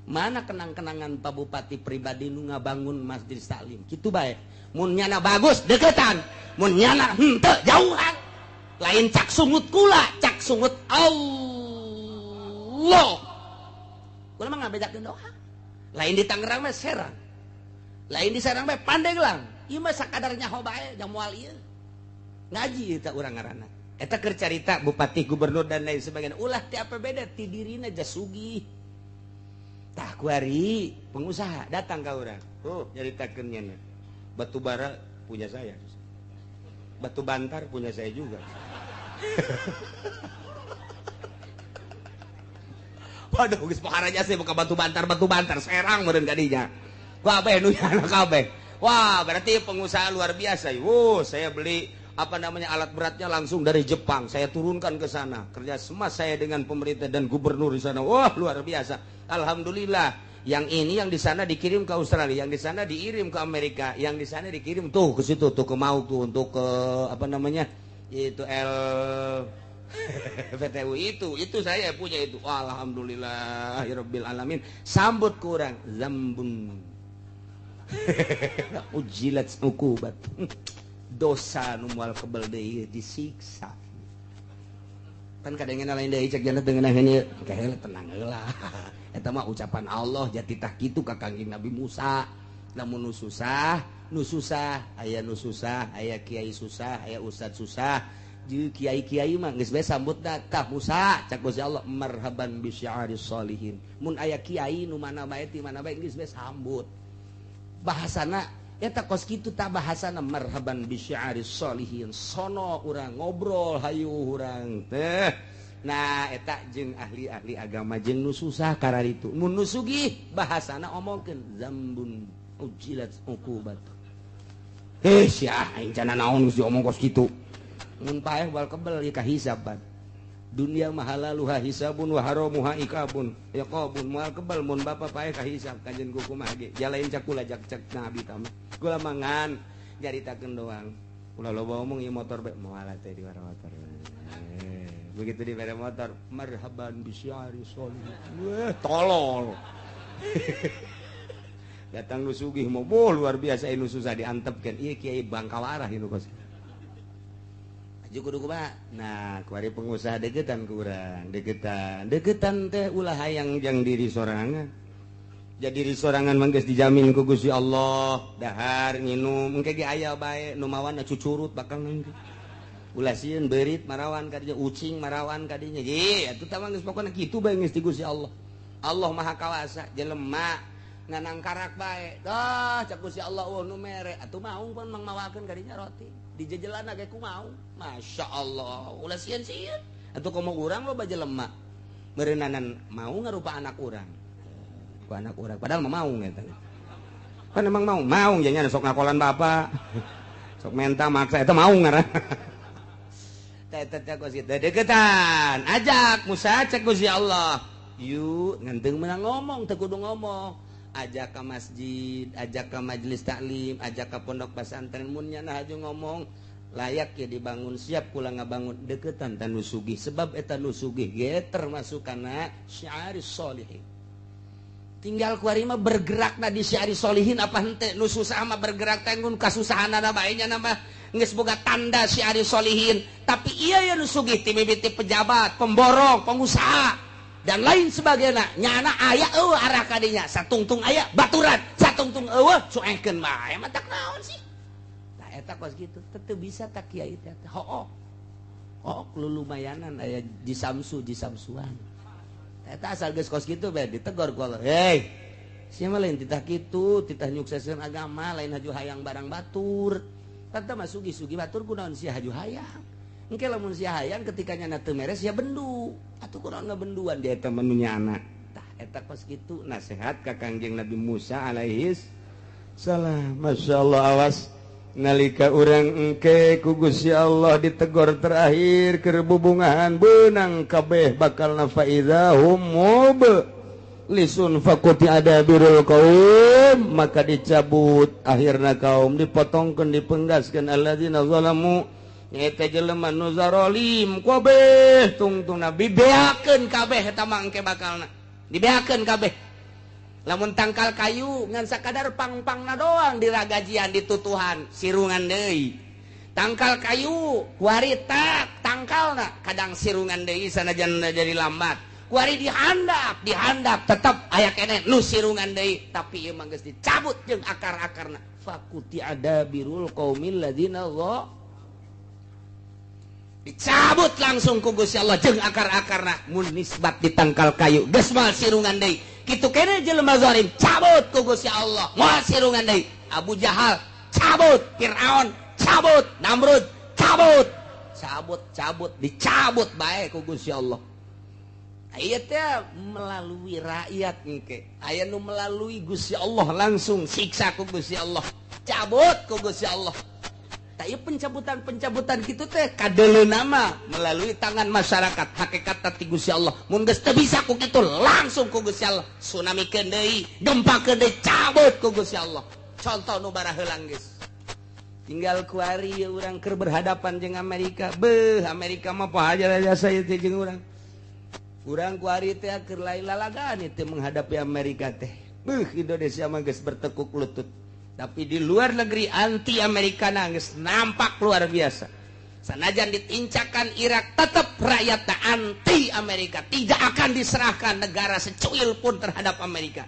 Mana kenang-kenangan Pak Bupati pribadi nu ngabangun Masjid Salim? Kitu bae. Mun nyana bagus deketan, mun nyana henteu jauhan. Lain cak sungut kula, cak sungut Allah. Kula mah ngabedakeun doa. Lain di Tangerang mah Serang. Lain di Serang mah Pandeglang. Ieu mah sakadar nyaho bae jang moal ieu. Ngaji eta urang ngaranna. Eta keur carita bupati, gubernur dan lain sebagainya. Ulah ti APBD ti dirina jasugih. Tah kuari pengusaha datang ka urang. Oh, nyaritakeun nya. Batu bara punya saya. Batu bantar punya saya juga. Waduh, geus pohara jasa buka batu bantar Serang meureun ka dinya. Kabeh nu nyana kabeh. Wah, berarti pengusaha luar biasa. Wuh, saya beli apa namanya alat beratnya langsung dari Jepang, saya turunkan ke sana. Kerja sama saya dengan pemerintah dan gubernur di sana. Wah, luar biasa. Alhamdulillah. Yang ini yang di sana dikirim ke Australia, yang di sana dikirim ke Amerika, yang di sana dikirim tuh ke situ tuh ke mau tuh untuk ke apa namanya itu L PTU itu saya punya itu. Alhamdulillah rabbil alamin. Sambut kurang zambun ujilat ukubat dosa nu moal kebel deui disiksa. Kan kadangnya lain deui cek jangan dengan ieu kahe tenang heula. Eta mah ucapan Allah jati tah kitu ka Kangjeng Nabi Musa. Lamun nu susah, nu susah, aya nu susah, aya kiai susah, aya ustad susah. Jeung kiai-kiai mah geus bae sambutna tah Musa cak Gusti Allah marhaban bi syi'aris sholihin. Mun aya kiai nu mana bae ti mana bae geus bae sambut. Bahasana eta kos kitu tah bahasana marhaban bi syi'aris sholihin. Sono urang ngobrol hayu urang teh. Nah eta jeung ahli-ahli agama jeung nu susah kararitu. Mun nu sugih bahasana omongkeun zambun ujilat uqubat. Heh sia aing cana naon geus diomong kos kitu. Mun paeh bal kebel ieu kahisaban. Dunia mah halaluha hisabun wa haramuha iqabun. Iqabun moal kebel mun bapa paeh kahisab kajen ku kumaha ge. Jalain cakula jak cek nabi tah mah. Kula mangan nyaritakeun doang. Ulah loba omong ieu motor bae moal teh di motor. Begitu di bere motor marhaban bisyari sholih. Weh tolol. Datang nu sugih mau luar biasa nu susah diantepkeun. Ieu kiai bangkawarah ieu kos. Aju kudu kumaha? Nah, kuari pengusaha deketan ku urang, deketan. Deketan teh ulah hayang jang diri sorangan. Jadi diri sorangan mah geus dijamin ku Gusti Allah, dahar nginum engke ge aya bae nu mawana cucurut bakal engke. Ulah sieun beurit marawan kadinya, ucing marawan kadinya. Ye, atuh tah mah geus pokona kitu bae geus di Gusti Allah. Allah Maha Kawasa, jelema nganangkarak bae. Dah cak Gusti Allah eueuh nu mere, atuh maung pun mang mawakeun kadinya roti. Dijejelana ge ku maung. Masya Allah, ulah sieun-sieun. Atuh komo urang loba jelema. Meureunnanan mau ngarupa anak urang. Ku anak urang padahal mah maung eta. Kan emang maung, maung jadinya sok ngakolan bapak. Sok menta maksa eta maung ngaran. Teh kos kitu deketan, ajak Musa cek Gusti Allah. Yuk ngenteng menang ngomong teu kudu ngomong. Ajak ke masjid, ajak ke majelis taklim, ajak ke pondok pesantren mun nya haju ngomong layak ya dibangun siap kula ngabangun deketan tan nu sugih sebab eta nu sugih ge termasuk kana syiaris sholihin. Tinggal kuari mah bergerakna di syiaris sholihin apa henteu nu susah mah bergerak teh ngun kasusahanana bae nya mah geus boga tanda syiaris sholihin tapi ieu ya nu sugih ti mimiti pejabat, pemborong, pengusaha dan lain sebagainya nyana aya eueuh arah kadinya satungtung aya baturan satungtung eueuh cuekeun bae mah tak naon sih tah eta kos kitu teu bisa tak kiai teh hooh hooh lulumayanan aya jisamsu jisamsuan eta asal geus kos kitu bae ditegor ku Allah hei sia mah lain titah kitu titah nyukseskeun agama lain haju hayang barang batur tah mah sugi-sugi batur kunaon sia haju hayang engke lamun sia hayang ketika nyana teu meres sia bendu atuh kunaon ngabenduan dia eta mah nu nyana tah eta kos kitu nasihat ka Kangjeng Nabi Musa alaihis salam. Masya Allah awas nalika urang engke ku Gusti Allah ditegor terakhir keur bubungahan beunang kabeh bakal faida hum lisun fakuti ada birul kaum maka dicabut akhirna kaum dipotongkeun dipenggaskeun alladzina zalamu eta jelema nu zarolim kabeh tungtungna dibeakeun kabeh eta mah engke bakalna dibeakeun kabeh lamun tangkal kayu ngan sakadar pang-pangna doang diragajian ditutuhan sirungan deui tangkal kayu kuari tak tangkalna kadang sirungan deui sanajan jadi lambat kuari dihandap dihandap tetep aya keneh nu sirungan deui tapi ieu mah geus dicabut jeung akar-akarna fakuti adabirul qaumil ladzina dicabut langsung ku Gusti Allah jeung akar-akarna mun nisbat di tangkal kayu geus moal sirungan deui kitu keneh jelema zalim cabut ku Gusti Allah moal sirungan deui Abu Jahal cabut, Fir'aun cabut, Namrud cabut, cabut cabut dicabut bae ku Gusti Allah. Aya teh melalui rakyat engke aya nu melalui Gusti Allah langsung siksa ku Gusti Allah, cabut ku Gusti Allah. Tak ieu pencabutan-pencabutan kitu teh kadeuleun nama melalui tangan masyarakat hakikat ti Gusti Allah. Mun geus teu bisa ku kitu langsung ku Gusti Allah tsunamikeun deui, gempakeun deui, cabut ku Gusti Allah. Contoh nu baraheulang geus. Tinggal kuari urang keur berhadapan jeung Amerika. Beuh, Amerika mah poho jasa ieu teh jeung urang. Urang kuari teh keur lain lalagaan teh menghadapi Amerika teh. Beuh, Indonesia mah geus bertekuk lutut. Tapi di luar negeri anti Amerika geus nampak luar biasa. Sanajan ditincakan Irak tetap rakyat anti Amerika, tidak akan diserahkan negara secuil pun terhadap Amerika.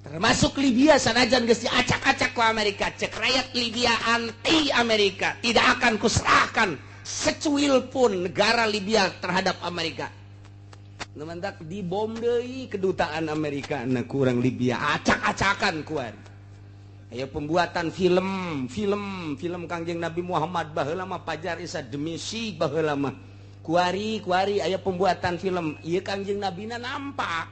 Termasuk Libya sanajan geus diacak-acak ku Amerika, cek rakyat Libya anti Amerika, tidak akan kuserahkan secuil pun negara Libya terhadap Amerika. Nu mantak dibom deui kedutaan Amerika na kurang Libya acak-acakan kuari. Aya pembuatan film Kangjeng Nabi Muhammad baheula mah pajar isa demi si baheula mah. Kuari aya pembuatan film ieu Kangjeng Nabina nampak.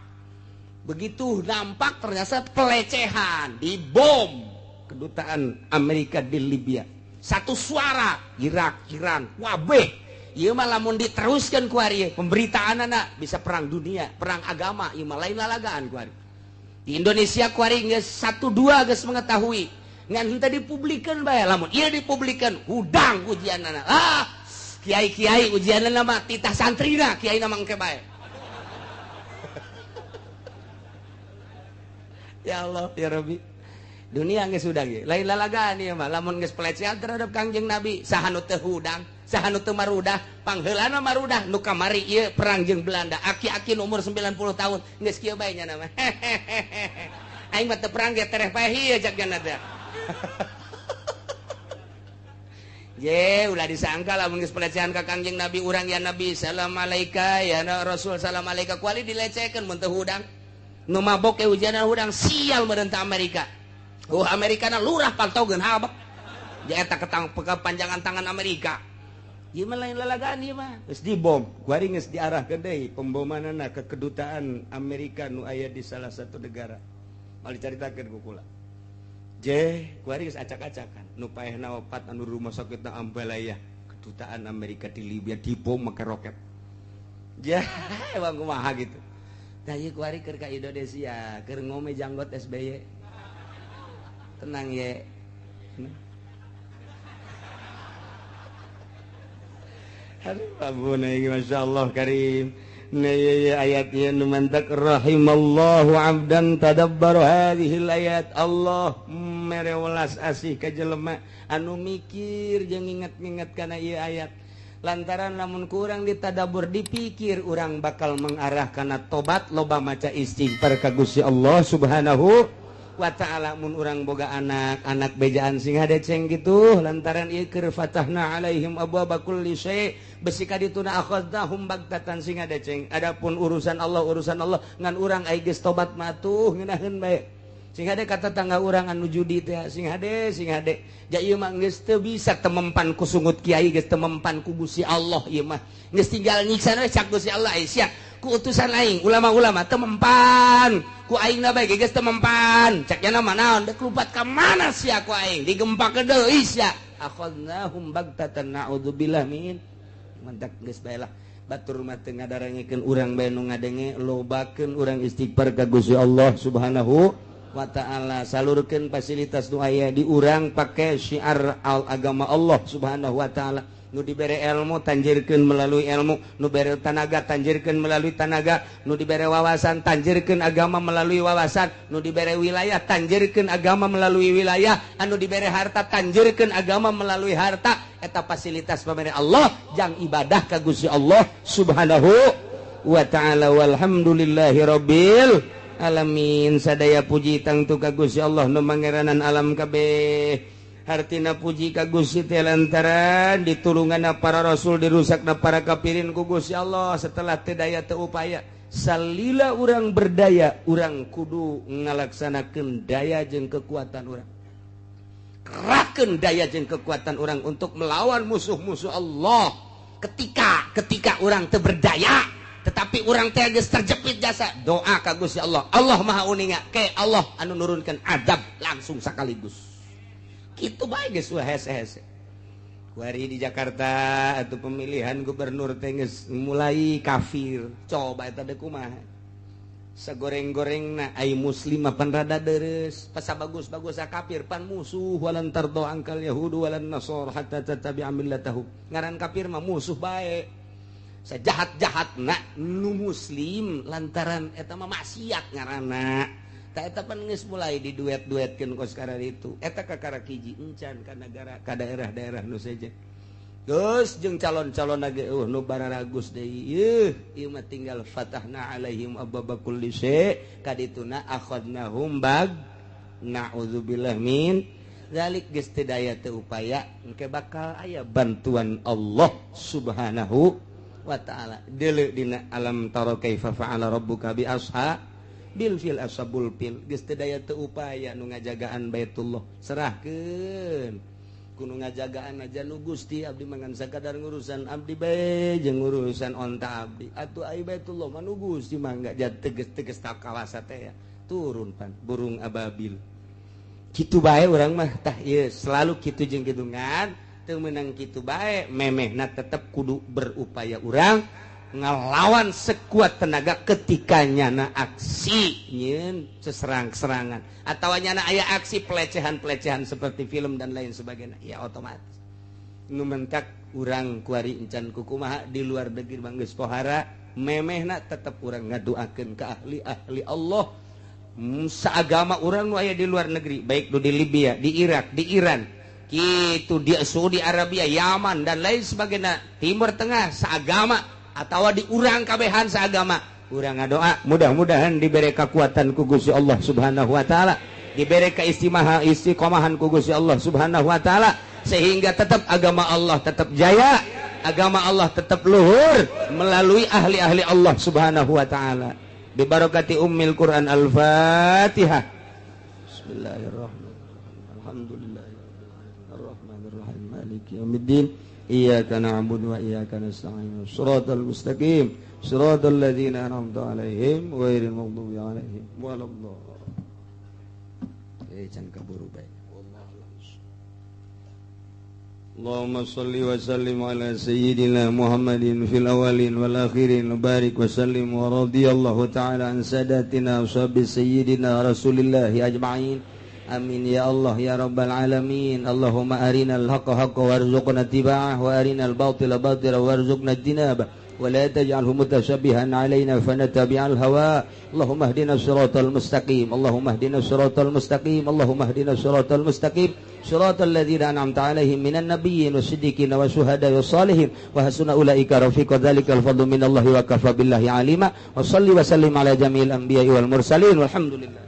Begitu nampak ternyata pelecehan, dibom kedutaan Amerika di Libya. Satu suara Irak, Iran, wabeh. Ieu mah lamun diteruskeun kuari pemberitaanana bisa perang dunia, perang agama, ieu mah lain lalagaan kuari. Di Indonesia kuari geus 1-2 geus mengetahui. Ngan henteu dipublikeun bae, lamun ieu dipublikeun hudang ujianana. Ah, kiai-kiai ujianana mah titah santrina, kiaina mah engke bae. Ya Allah, ya Rabbi. Dunia geus hudang ieu. Lain lalagaan ieu mah, lamun geus pelecehan terhadap Kangjeng Nabi, saha nu teu hudang, saha nu teu marudah, pangheulana marudah nu kamari ieu perang jeung Belanda. Aki-aki nu umur 90 tahun geus kieu bae nya mah. Aing mah teu perang ge tereh paeh ieu jak nya teh. Ye, ulah disangka lamun geus pelecehan ka Kangjeng Nabi urang ya Nabi salam alaika ya Rasul salam alaika kuali dilecehkeun mun teu hudang. Nu mabok ge ujianna hudang sial meureun Amerika. Oh Amerika na lurah pantogeun habek. Ja eta kepanjangan tangan Amerika. Ieu mah lain lalagaan ieu mah. Geus dibom, kuari geus diarahkeun deui pembomanana ke kedutaan Amerika nu aya di salah satu negara. Mal dicaritakeun ku kula. Je, kuari geus acak-acakan. Nu paehna opat anu rumah sakitna Ambalaya, kedutaan Amerika di Libya dibom make roket. Ja, emang kumaha gitu. Tah ieu kuari keur ka Indonesia, keur ngome janggot SBY. Tenang ye. Aduh, ampun ieu masyaallah karim. Nah ayat ieu nu mantak rahimallahu abdan tadabbara hadhil ayat. Allah mere welas asih ka jelema anu mikir jeung nginget-nginget kana ieu ayat. Lantaran lamun kurang ditadabur dipikir urang bakal mengarah kana tobat loba maca istighfar ka Gusti Allah Subhanahu wa ta'ala. Mun urang boga anak bejaan sing hadeceng gitu lantaran ieu keur fatahna alaihim abwaaba kulli syai' besi ka dituna akhadnahum bagtatan sing hadeceng. Adapun urusan Allah ngan urang ai geus tobat mah tuh ngeunaheun bae. Sing hade kata tangga urang anu judi teh sing hade ja ieu mah geus teu bisa temempan ku sungut kiai geus temempan ku Gusti Allah ieu mah geus tinggal nyiksa we cak Gusti Allah ai sia ku utusan aing ulama-ulama temempan ku aing na bae geus temempan cak nya mah naon deuk lupat ka mana sia ku aing digempakeun deui sia akhadnahum bagtatan naudzubillah min mantak geus bae lah batur mah teu ngadarangekeun urang bae nu ngadenge lobakeun urang istighfar ka Gusti Allah Subhanahu wa ta'ala. Salurkeun fasilitas nu aya di urang pake syiar al agama Allah Subhanahu wa ta'ala. Nu dibere ilmu tanjirkeun melalui ilmu, nu bere tanaga tanjirkeun melalui tanaga, nu dibere wawasan tanjirkeun agama melalui wawasan, nu dibere wilayah tanjirkeun agama melalui wilayah, anu dibere harta tanjirkeun agama melalui harta. Eta fasilitas pamere Allah jang ibadah ka Gusti Allah Subhanahu wa ta'ala. Walhamdulillahi rabbil alamin. Sadaya puji tangtu ka Gusti Allah nu mangeranan alam kabeh. Hartina puji ka Gusti teh lantaran ditulunganna para rasul dirusakna para kafirin ku Gusti Allah. Setelah teu daya teu upaya, salila urang berdaya, urang kudu ngalaksanakeun daya jeung kekuatan urang. Kerahkeun daya jeung kekuatan urang untuk melawan musuh-musuh Allah. Ketika urang teu berdaya, tetapi urang teh geus terjepit jasa, doa ka Gusti Allah. Allah Maha Uninga, ke Allah anu nurunkeun azab langsung sekaligus. Kitu bae geus hese-hese. Kuari di Jakarta atau pemilihan gubernur teh geus mulai kafir. Coba eta deui kumaha? Sagoreng-gorengna ai muslim mah pan rada deres, pas bagus-bagus kafir pan musuh walan tardo angkal yahudu walan nasor hatta tattabi'a millatahum. Ngaran kafir mah musuh bae. Sajahat-jahatna nu muslim lantaran eta mah maksiat ngaranna. Ta eta pan geus mulai diduet-duetkeun kos karar itu. Eta kakara hiji encan ka negara ka daerah-daerah nu sejen. Geus jeung calon-calon ge nu bararagus deui. Yeuh, ieu mah tinggal fatahna alaihim ababa kulli syai' kadituna akhadnahum bag na'udzubillah min zalik geus teu daya teu upaya engke bakal aya bantuan Allah Subhanahu wa ta'ala. Deuleu dina alam tara kaifa fa'ala rabbuka bi asha bil fil ashabul fil geus teu daya teu upaya nu ngajagaan Baitullah serahkeun kudu ngajagaan aja nu Gusti abdi mangan sakadar ngurusan abdi bae jeung ngurusan onta abdi atuh ai Baitullah mah nu Gusti mangga teges-teges ta kawasa teh ya turun pan burung ababil kitu bae urang mah tah ieu selalu kitu jeung kidungan teu meunang kitu bae memehna tetep kudu berupaya urang ngelawan sekuat tenaga ketika nyana aksi nyeun seserang-serangan atau nyana aya aksi pelecehan-pelecehan seperti film dan lain sebagainya ya otomatis nu mentak urang kuari encan kukumaha di luar negeri manggeus pohara memehna tetep urang ngadoakeun ka ahli-ahli Allah saagama urang nu aya di luar negeri baik nu di Libya, di Irak, di Iran kitu di Saudi Arabia, Yaman dan lain sebagainya Timur Tengah saagama atau di urang kabehan seagama urang ngadoa mudah-mudahan diberi kekuatan ku Gusti Allah Subhanahu wa taala, diberi keistimewa istiqomahan ku Gusti Allah Subhanahu wa taala sehingga tetap agama Allah tetap jaya, agama Allah tetap luhur melalui ahli-ahli Allah Subhanahu wa taala. Bi barakati ummil Quran Al-Fatihah. Bismillahirrahmanirrahim. Alhamdulillahirabbil alamin. Maliki yaumiddin. Iyyaka na'budu wa iyyaka nasta'in. Shiratal mustaqim. Shiratal ladzina an'amta 'alaihim ghairil maghdubi 'alaihim waladdallin. Can kaburu bae. Allahumma shalli wa sallim ala sayyidina Muhammadin fil awwalin wal akhirin wa barik wa sallim wa radhiyallahu ta'ala an sadatina wa sahbi sayyidina Rasulillahi ajma'in. Amin ya Allah ya rabbal alamin. Allahumma arinal haqqa haqqa warzuqna ittiba'ah wa arinal batila batila warzuqna ijtinabah wa la taj'alhu mutashabbihan 'alaina fanatabi'al hawa. Allahumma ihdina siratal mustaqim. Allahumma ihdina siratal mustaqim. Allahumma ihdina siratal mustaqim. Siratal ladzina an'amta 'alaihim minan nabiyyin wasiddiqin wasyuhada'i wassalihin wa hasuna ulaika rafiqa. Dzalikal fadlu minallahi wa kafa billahi 'alima. Wa shalli wa sallim ala jami'il anbiya'i wal mursalin walhamdulillah.